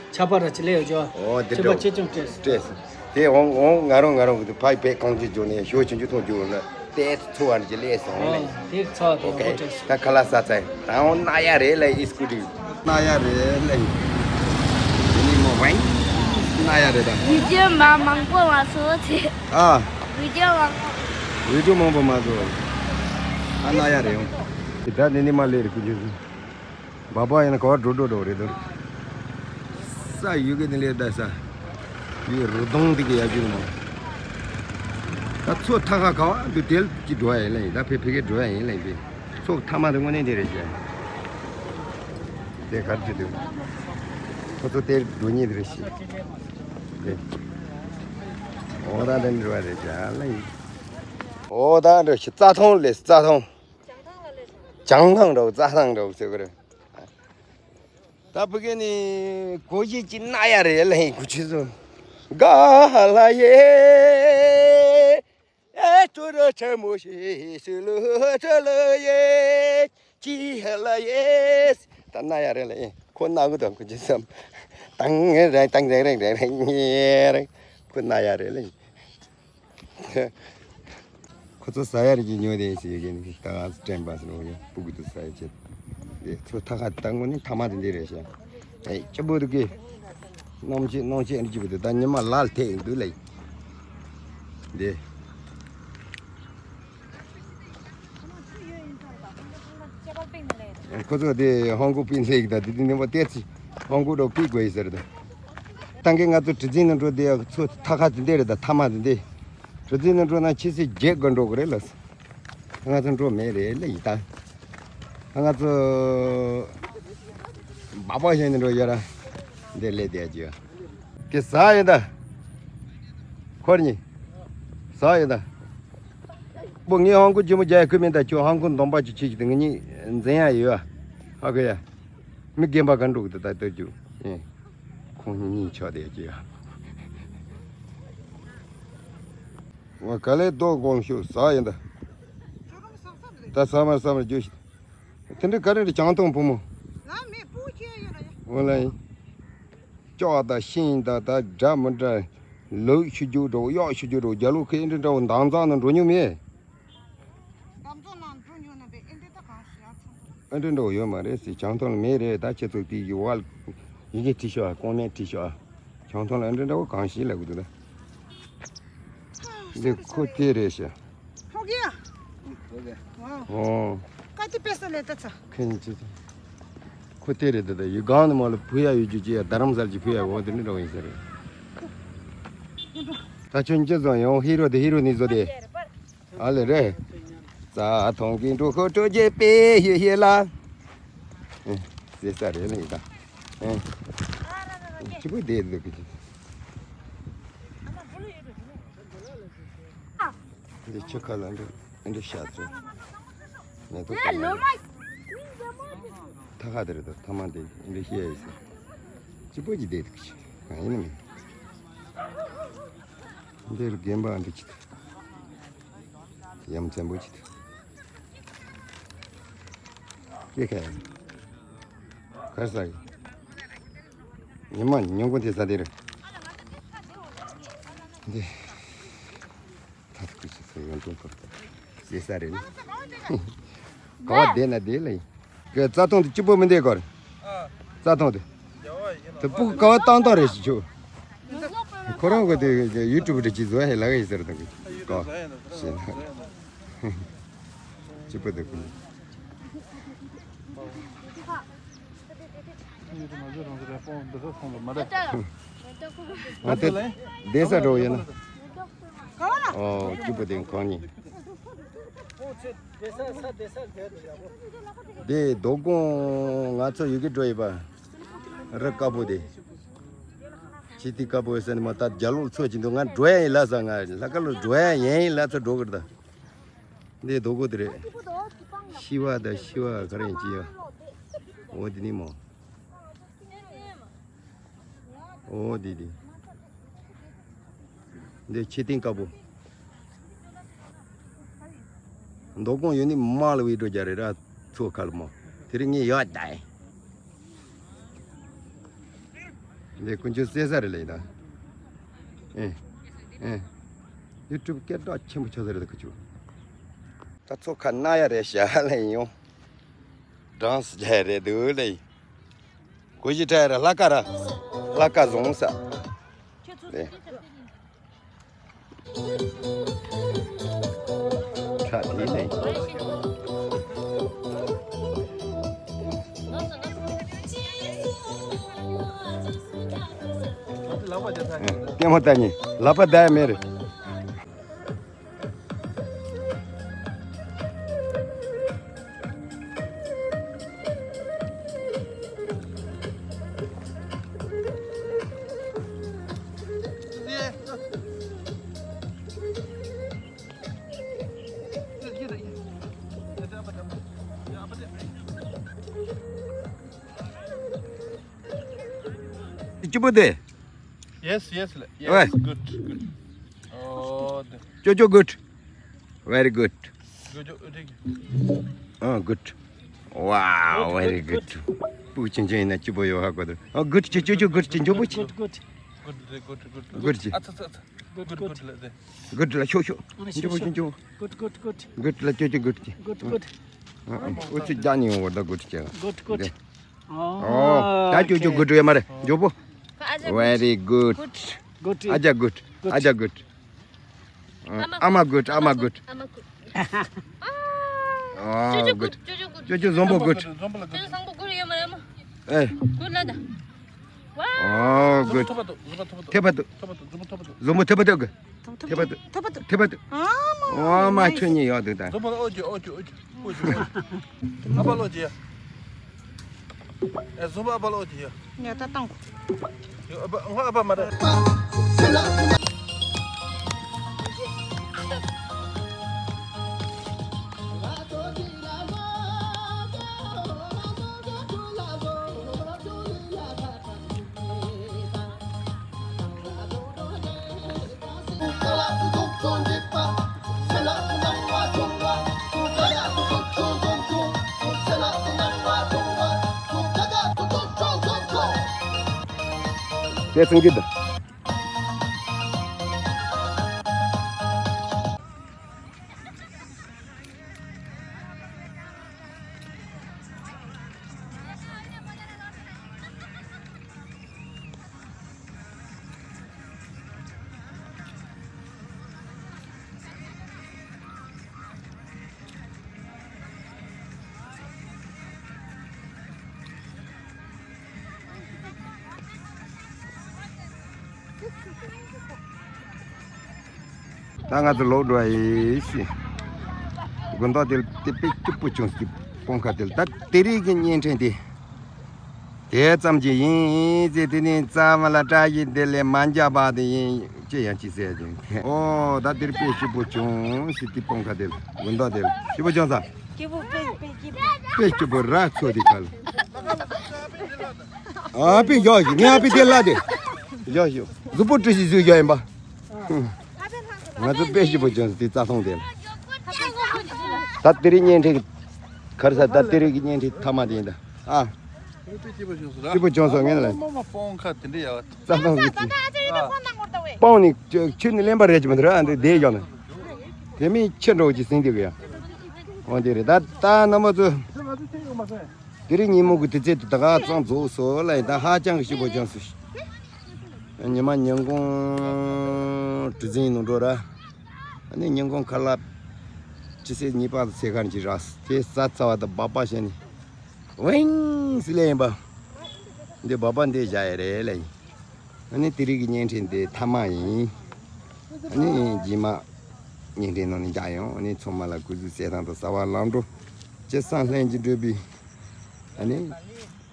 ཆ་པ་ར་ཅི་ལས་ཡོད་ཅོ། ཨོ་དེ་ཆ་པ་ཆེ་ཆུང་སྤྲད་སོང་། སྤྲད་སོང་། དེ་འོང་འོང་ང་རང་ང་རང་གི་ཕ་ཡི་བས་གང་ཅི་འཇོག་ནས་ཞོ་ཆུང་ཆུང་ཐོང་རྒྱུ་ལ་དེ་ཚོ་བ་ནི་ཅི་ལས་སོང་ལེ། དེ་ཚོ་དེ་ཨོ་ཁེ་ཡོད་ད་ཁ་ལག་ཟ་ཚར། ད་འོང་ན་ཡ་རེད་ལེ་ཨི་སྐུ་ཌི། ན་ཡ་རེད་ལེ། དེ་ནི་མོ་ཝེན། ན་ཡ་རེད་ད། བི་ཌི་ཡོ་མ་མང་པོ་མ་བཟོ་ཚེ། ཨ། བི་ཌི་ཡོ་མང་པོ། བི་ཌི་ཡོ་མང་པོ་མ་བཟོ། ཨ་ན་ཡ་རེད་འོང་། ད་དེ་ནི་མ་ལེ་རེད་སྐུ་མཁྱེན་སུ། བ་བ་ཡིན་ན་ག་བ་འགྲོ་འགྲོ་འགྲོ་རེད་དོ། ས་ཡུལ་གི་ནི་ལེ་ད་ས། ཡུལ་རུ་དོང་དེ་གི་ཡ་རྒྱུ་མ། ད་ཚོ་ཐ་ཁ་ག་བ་འདུག་དེལ་གྱི་འགྲོ་ཡ་ཡིན་ལེ་ད་ཕེ་ཕེ་གི་འགྲོ་ཡ་ཡིན་ལེ་ཡིན་པས། ཚོགས་ཐ་མ་དེ་དངོས་གནས་དེ་རེད་ཤག་དེ་གར་ཅི་འདུག་ཁོ་ཚོ་དེར་འགྲོ་ཉེ་དེ་རེད་ཤག་དེ། ཨོ་ད་དེ་འགྲོ་བ་རེད་ཤག་ལ་ཡིན། ཨོ་ད་འགྲོ་ཤག་རྩྭ་ཐང་ལས་རྩྭ་ཐང་། བྱང་ཐང་འགྲོ་རྩྭ་ཐང་འགྲོ་ཟེར་གི་རེད། ད་ཕ་གི་ནི་གོ་ཞིག་ཅིག་ན་ཡ་རེད་ལ་ཡིན་གོ་ཆུ་སོ། ག་ལ་ཡེ། ཨེ་ཏུ་ར་ཆ་མོ་ཤི་སི་ལུ་ཏྲ་ལ་ཡེ། ཅི་ཧ་ལ་ཡེ། ད་ན་ཡ་རེད་ལ་ཡིན་ཁོ་ན་གུ་དང་གོ་ཆུ་སོ། ཏང་རེ་ཏང་རེ་རེ་རེ་རེ་རེ། ཁོ་ན་ཡ་རེད་ལ་ཡིན། ཁོ་ཚོ་ཟ་ཡ་རེ་ཅིག་ཉོ་དེ་ཟེར་གི་ནི་ད་ང་ཚོ་དྲན་པ་སོང་ཡོད་སྤུ་གུ་དུ་ཟ་ཡ་ཆེད། དེ་ཚོ་ཐ་ཁ་ད་དངོས་གནས་ཐ་མ་དེ་འདི་རེད་ཤག་ཨེ་ཅི་པོ་དུ་གི། སྣང་མཆེད་སྣང་མཆེད་འདི་གཅིག་པུ་དེ་ད་ཉི་མ་ལ་ལ་ཐེག་འདུག་ལ་ཡིན། འདི། ཁོ་ཚོ་དེ་ཧོང་ཀོང་པིན་ལེགས་ད་དེ་དེ་ནི་མ་བལྟས་ཚེ་ཧོང་ཀོང་འགྲོ་པི་དགོས་ཡིན་ཟེར་ད། ད་གིན་ང་ཚོ་གྲུ་གཟིངས་ནང་འགྲོ་དེ་ཚོ་ཐ་ཁ་དེ་འདྲ་རེད་ད། ཐ་མ་དེ་འདྲ། གྲུ་གཟིངས་ནང་འགྲོ་ན་ཕྱི་ཚེས་བརྒྱད་དགོན་འགྲོ་གི་རེད་ལ། ང་ཚོ་འགྲོ་མེད་རེད་ལ་ཡིན་ད། ང་ཚོ་སྦག་སྦག་བྱས་ནས་འགྲོ་ཡོད་ར། འདི་ལས་དེ་ཡ་ཅི་ཡ། ཀྱེ་ཟ་ཡིན་ད། ཁོར་ཉི། ཟ་ཡིན་ད། པོ་ངའི་ཧང་ཀུ་ཅི་མོ་རྒྱ་ཡ་ཁུ་མིན་ད་ཁྱོད་ཧང་ཀུ་འདོམ་པ་ཅི་ཆེ་ཅི་ད་ངེད་གཉིས་འཛིན་ཡ་ཡོད་ཨ། ཧ་གོ་ཡ། མི་རྒན་པ་ག་འགྲོ་གི་ད་ད་ལྟ་རྒྱུ། ཨེ། ཁོང་གཉིས་ཆགས་དེ་ཡ་ཅི་ཡ། ང་ག་ལེ་རྡོ་དགོང་ཤོག་ཟ་ཡིན་ད། ད་ཟ་མར་ཟ་མར་རྒྱུ་ཞིག་དེ་འདྲ་ག་རེ་རེད་ཀྱང་ཐོང་བུ་མོ། ལ་མེད་པུ་ཁྱེར་ཡོད་ར་ཡ། འོ་ལ་ཡིན། ལྕགས་དང་ཤིང་དང་ད་འདྲ་མི་འདྲ། ལུག་ཤུ་རྒྱུ་འགྲོ་གཡག་ཤུ་རྒྱུ་འགྲོ་རྒྱ་ལུག་ཁེ་འདྲ་འདྲ་བོ་འདང་ཚང་ནང་འགྲོ་མྱོང་མེད། འདང་ཚང་ནང་འགྲོ་མྱོང་ན་བས་ཨེ་འདྲ་ད་གང་ཤི་ཡ་ཚང་། ཨེ་འདྲ་འདྲ་བོ་ཡོད་མ་རེད་ཟེར་ཀྱང་ཐོང་ལ་མེད་རེད་ད་ཁྱེད་ཚོ་དེ་ཡི་བ་ཡི་གེ་བྲིས་ཤོག་ཨ་ཀོང་མེན་བྲིས་ཤོག་ཨ། ཀྱང་ཐོང་ལ་ཨེ་འདྲ་འདྲ་བོ་གང་ཤི་ལ་གུ་འདུག་ད། འདི་ཁོ་དེ་རེད་ཤག་ཧོ་གི་ཡ། ཧོ་གི། ཝའོ། ཨོ། ཀ་ཏི་པེ་ས་ལེ་ཏ་ཚ། ཁེན་ཅི་ཚ། ཁོ་དེ་རེད་ད་ད་ཡི་གང་ནི་མ་ལ་བུ་ཡ་ཡོད་རྒྱུ་ཅི་ཡ་རྡ་རམ་ས་ལ་ཅི་བུ་ཡ་འོ་དེ་ནི་འགྲོ་ཡིན་ས་རེད། ད་ཁྱོད་ཅི་བཟོ་ཡོང་ཧི་རོ་དེ་ཧི་རོ་ནི་བཟོ་དེ། ཨ་ལེ་རེད། རྩྭ་ཐང་གི་འབྲོག་ཁོ་སྤྲོ་རྒྱས་པའི་ཡུལ་ཡེ་ལ། ཨེ། ཟེར་ས་རེད་ལེ་ད། ཨེ། ཅི་བུ་དེ་འདུག་གི། འདི་ཆུ་ཁ་ལ་འདི་འདི་ཤ་ཚོ། ནས་ཐོག་ལ་ཐ་ཁ་དེར་དུ་ཐ་མ་འདི་འདི་ཤེས་ཡིན་ཟེར། ཅི་པོ་ཅི་བསྡད་འདུག་ཤི་གང་ཡིན་མིན། འདིར་རྒན་པ་འདི་ཅི་འདུག་ཡ་མཚན་པོ་ཅི་འདུག་ཀྱེ་ཁ་ཡ། གར་ས་ཡི། ཉི་མ་ཉིན་གུང་དེ་ས་དེར། འདི། ད་ཐུག་ཅི་ཚོ་ཡོང་དུས་ཁོ། ཟེར་ས་རེད། ག་བ་བསྡད་ན་བསྡད་ལ་ཡིན། ག་རྩྭ་ཐང་དུ་སྐྱིད་པོ་མི་འདུག་གོ། རྩྭ་ཐང་དུ། དུ་སྤུ་གུ་ག་བ་བཏང་བཏང་རེད་ཞིག་ཆུ། ཁོ་རང་གི་དུ་ཡུ་ཊུབ་དུ་ཅི་བཟོ་ཧེ་ལ་ག་ཡིན་ཟེར་དང་གི་གོ། ཞེ་ན། སྐྱིད་པོ་འདུག་གི། ང་དེ་བསྡད་ས་འགྲོ་ཡོད་ན། ཨོ་སྐྱིད་པོ་དེ་ཁོང་གཉིས། དེ་རྡོ་ཀོང་ང་ཚོ་ཡུལ་གི་འགྲོ་ཡོད་པ། རི་དཀར་པོ་དེ། ཆི་ཏི་དཀར་པོ་ཟེར་ནི་མ་ད་རྒྱ་ལོག་ཚོ་ཅི་འདུག་ང་འགྲོ་ཡ་ཡིན་ལ་ས་ང་ལྷ་ཀ་ལོ་འགྲོ་ཡ་ཡིན་ལ་ཚོ་འགྲོ་གི་རེད་ད། འདི་རྡོ་སྒོ་དེ་རེད། ཤི་བ་དང་ཤི་བ་ག་རེ་ཡིན་ཅི་ཡ། འོ་འདི་ནི་མོ། འོ་འདི་འདི། འདི་ཆི་ཏི་དཀར་པོ། རྡོ་ཀོང་ཡོད་ནི་མ་ལ་བའི་འགྲོ་རྒྱ་རེད་ར་ཚོ་ཁ་ལ་མོ། དེ་རིང་ངས་ཡོད་ད། འདི་དཀོན་མཆོག་གསལ་ས་རེད་ལེ་ད། ཨེ། ཨེ། ཡུ་ཊུབ་སྐད་གྲགས་ཆེན་པོ་ཆགས་ས་རེད་ད་ཁུ་ཆུ། ད་ཚོ་ཁ་ན་ཡ་རེད་ཤ་ལེ་ཡོང་། གྲངས་སུ་ལེ་རེད་འདུག་ལེ། གོ་ཞི་ཁྲ་ཡ་ར་ལྷ་ཀ་ར། ལྷ་ཀ་བཟུང་ས། ལེ། ཁྲ་དེ་ནས། ལྟད་མོ་ལྟ་ཉིན་ལག་པ་བརྡབ་ཡ་མེད་རེད། སྐྱིད་པོ་དེ། Yes, yes, le- yes, ཨོའི། Good, good. Oh, the- ཅོ་ཅོ་good. Very good. Good, good, good. Oh, good. Wow, very good. Good, good, good. ཕྲུ་གུ་ཆུང་ཆུང་ཡིན་ན་སྐྱིད་པོ་ཡོད་ཧ་གོ་འདུག་ཨོ་good ཅི་ཅོ་ཅོ་good ཅི་མགྱོགས་པོ་ཅི། Good, good, good. Good, good, good, good. Good ཅི། ཨ་ཚ་ཚ་ཚ། Good, good, good. Good, good. Good ལ་ཤོག་ཤོག་ཨ་ནི་ཤོག་ཤོག་ཤོག་ཤོག་ཤོག། Good, good, good. Good ལ་ཅོ་ཅོ་good ཅི། Good, good. ཨ་ཨ་ཨུ་ཚུགས་རྒྱག་ནི་ཡོང་བར་ད་good ཅི། Good, good. ཨོ། ད་ཅོ་ཅོ་good ཡོད་མ་རེད་མགྱོགས་པོ། ཁ་ Very good. Good. Aja good. Aja good. Uh, Ama good. Ama good. Ama good. Oh, good. Jojo zombo good. Jojo zombo good. Eh. Good lada. Oh, good. Tepa tu. Zombo tepa tu. Tepa tu. Tepa tu. Oh, ma chuni yo tu ta. Zombo ojo ojo ojo. Ojo. Apa lo je? Eh, zombo apa lo je? Ya ta tang. Yo apa, ngwa apa mara. དེ་ཚང་གི་འདུག་ད་ང་ཚོ་ལོག་འགྲོ་ཡིན་ཞེས། དགོན་བདག་དེ་དེ་དཔེ་སྐྱིད་པོ་བྱུང་སྟེ་སྤང་ཁ་དེ་ལ་ད་དེ་རིང་གི་བརྙན་འཕྲིན་དེ་དེ་ཙམ་གྱི་ཡིན་ཟེར། དེ་ནས་རྩ་བ་ལ་བཀྲ་ཤིས་བདེ་ལེགས་མ་འཇག་པ་དེ་ཡིན་ཅི་ཡང་ཅི་ཟེར་ཀྱང་། ཨོ་ད་དེར་དཔེ་སྐྱིད་པོ་བྱུང་ཞེས་དེ་སྤང་ཁ་དེ་ལ་དགོན་བདག་དེ་ལ་སྐྱིད་པོ་བྱུང་ས། སྐྱིད་པོ་དཔེ་དཔེ་སྐྱིད་པོ། དཔེ་སྐྱིད་པོ་ར་ཚོ་དེ་ཁ་ལ། ཨ་པི་ཡོ་ཡི་ངའི་ཨ་པི་དེ་ལ་དེ། ཡོ་ཡོ། གཟུགས་པོ་བཀྲུ་ཞིག་བཟོས་ཡོད་ཡིན་པ། ང་ཚོ་དཔེ་ཞིབ་པོ་བྱུང་སྟེ་རྩ་ཐོང་དེ་ལ། ད་དེ་རིང་བརྙན་འཕྲིན་ག་རེ་ཟ། ད་དེ་རིང་གི་བརྙན་འཕྲིན་མཐའ་མ་དེ་ཡིན་ད། ཨ། ཞིབ་པོ་བྱུང་སོང་ངས་ལ། མོ་མོ་སྤང་ཁ་དེ་འདྲ་ཡ་བ། རྩ་ཐོང་གི་སྤང་ནི་ཆུ་ནི་ལེན་པ་རེད་ཀྱི་མི་འདུག་ཨ་འདི་དེ་ཡོང་ན། དེ་མིན་ཁྱི་འགྲོ་གི་ཟིན་དེ་གི་ཡ། འོ་དེ་རེད། ད་ད་རྣམ་པ་ཚོ། དེ་རིང་ཉིན་མོ་གི་དུས་ཚོད་དེ་ད་ག་ཙང་རྫོགས་སོང་ལ་ཡིན། ད་ཧ་ཅང་གི་ཞིབ་པོ་བྱུང་སོང་། ཉི་མ་ཉིན་གུང་གྲུ་གཟིངས་ནང་འགྲོ་ར། ཨ་ནི་ཉིན་གུང་ཁ་ལག་ཅི་ཟེར་གཉིས་པ་ཚེ་གར་གྱི་ར་དེ་ས་ཚ་བ་དང་སྦག་སྦག་བྱས་ནས་ཝིང་ཟི་ལེ་ཡིན་པ། འདི་སྦག་སྦག་འདི་བཞག་ཡ་རེད་ལ་ཡིན། ཨ་ནི་དེ་རིང་གི་བརྙན་འཕྲིན་འདི་མཐའ་མ་ཡིན། ཨ་ནི་རྗེས་མ་བརྙན་འཕྲིན་ནང་ནས་མཇལ་ཡོང་། ཨ་ནི་ཚང་མ་ལ་སྐུ་གཟུགས་གསལ་ཐང་དང་གསལ་བ་ལམ་འགྲོ། ཅི་བསམ་ལྷན་གྱིས་འགྲུབ་པའི། ཨ་ནི།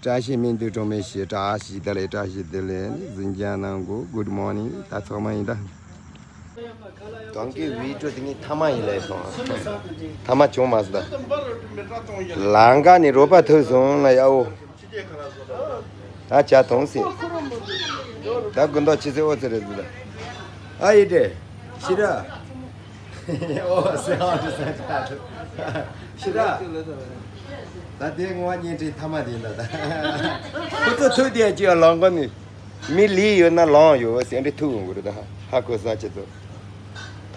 བཀྲ་ཤིས་སྨོན་འདུན་གྲངས་མེད་ཞུ། བཀྲ་ཤིས་བདེ་ལེགས། བཀྲ་ཤིས་བདེ་ལེགས། ཨ་ནི་གཟིམ་འཇག་གནང་དགོས། གུཌ་མོར་ནིང་། ད་ཚང་མ་ཡིན་ད། གང་གི་བི་ཌི་ཡོ་དེ་ངའི་མཐའ་མ་ཡིན་ལབ་སོང་། མཐའ་མ་བྱུང་མ་སོང་ད། ལམ་ཁ་ནས་རོགས་པ་ཐུག་སོང་ལ་ཡ་འོ། ད་ཇ་འཐུང་ཟིན། ད་དགུན་ཐོག་ཕྱི་ཚེས་འོ་ཚེ་རེད་ཟེར་ད། ཨ་ཡེ་དྲེ། ཤི་ར། ཨོ་སེ་ཨོ་སེ་ད། ཤི་ར། ད་དེ་ངོ་བ་བརྙན་འཕྲིན་མཐའ་མ་དེ་ཡིན་ད་ད། ཁོ་ཚོ་ཐུག་དེ་ཅི་ཡང་ལང་གོ་ནི། མི་ལི་ཡོད་ན་ལང་ཡོད་ཟེར་འདྲི་ཐུག་འོང་གི་རེད་ད། ཧ་གོ་ས་ཁྱེད་ཚོ།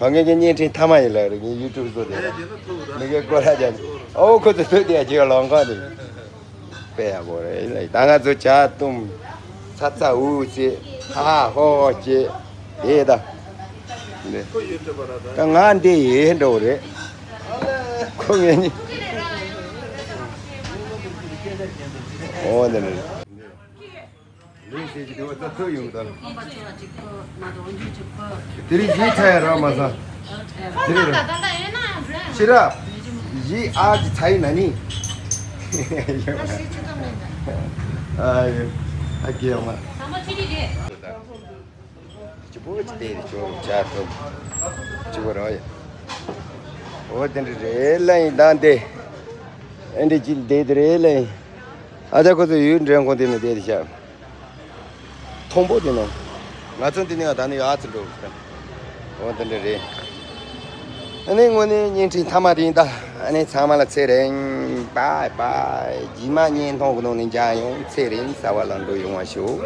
ད་ངས་ཀྱི་བརྙན་འཕྲིན་མཐའ་མ་ཡིན་ལ་རེད། ངས་ཡུ་ཊུབ་བཟོ་དེ་ལ། མི་གའི་སྐོར་ར་ཀྱང་། ཨོ་ཁོ་ཚོ་ཐུག་དེ་ཅི་ཡང་ལང་གོ་ནི། དཔེ་ཡག་པོ་རེད་ལ། ད་ང་ཚོ་ཇ་བཏུང་། ཚ་ཚ་འུ་བྱེད། ཧ་ཧ་ཧོ་ཧོ་བྱེད། དེ་ད། འདི། ད་ང་འདི་ཡེ་འགྲོ་རེད། ཁོ་ངས་ནི། ཨོ་འདི་ནི། ལུས་ཟེར་གྱི་འདུག་ད་ཐུག་ཡོང་ད། དེ་རིང་གཞིས་ཚ་ཡ་ར་མ་ས། དེ་རིང་ར། ཤི་ར། གཞིས་ཨ་གི་ཚ་ཡི་ན་ནི། ཨ་ཡེ། ཨ་གི་ཡོང་མ། གཅིག་པོ་གཅིག་དེ་ཆོ་ཆ་ཐུབ། གཅིག་པོ་ར་ཡ། འོ་དེ་འདྲ་རེད་ལ་ཡིན་ད་འདི། ཨེ་འདྲ་གཅིག་དེ་དེ་རེད་ལ་ཡིན། ཨ་ད་ཁོ་ཚོ་ཡུལ་འདྲེན་ཁོང་དེ་ནི་དེ་དེ་ཤ། མཐོན་པོ་དེ་ནོ། ང་ཚོ་འདི་ནས་ད་ནི་ཡར་ཚུར་འགྲོ་གི་ཡོད། འོ་འདི་འདྲ་རེད། ཨ་ནི་དངོས་གནས་བརྙན་འཕྲིན་མཐའ་མ་དེ་ཡིན་ད། ཨ་ནི་ཚང་མ་ལ་ཚེ་རིང་། བཱའི་བཱའི། རྗེས་མ་བརྙན་ཐུང་གི་ནང་ནས་མཇལ་ཡོང་། ཚེ་རིང་གསལ་བ་ལ་འགྲོ་ཡོང་བ་ཞུ།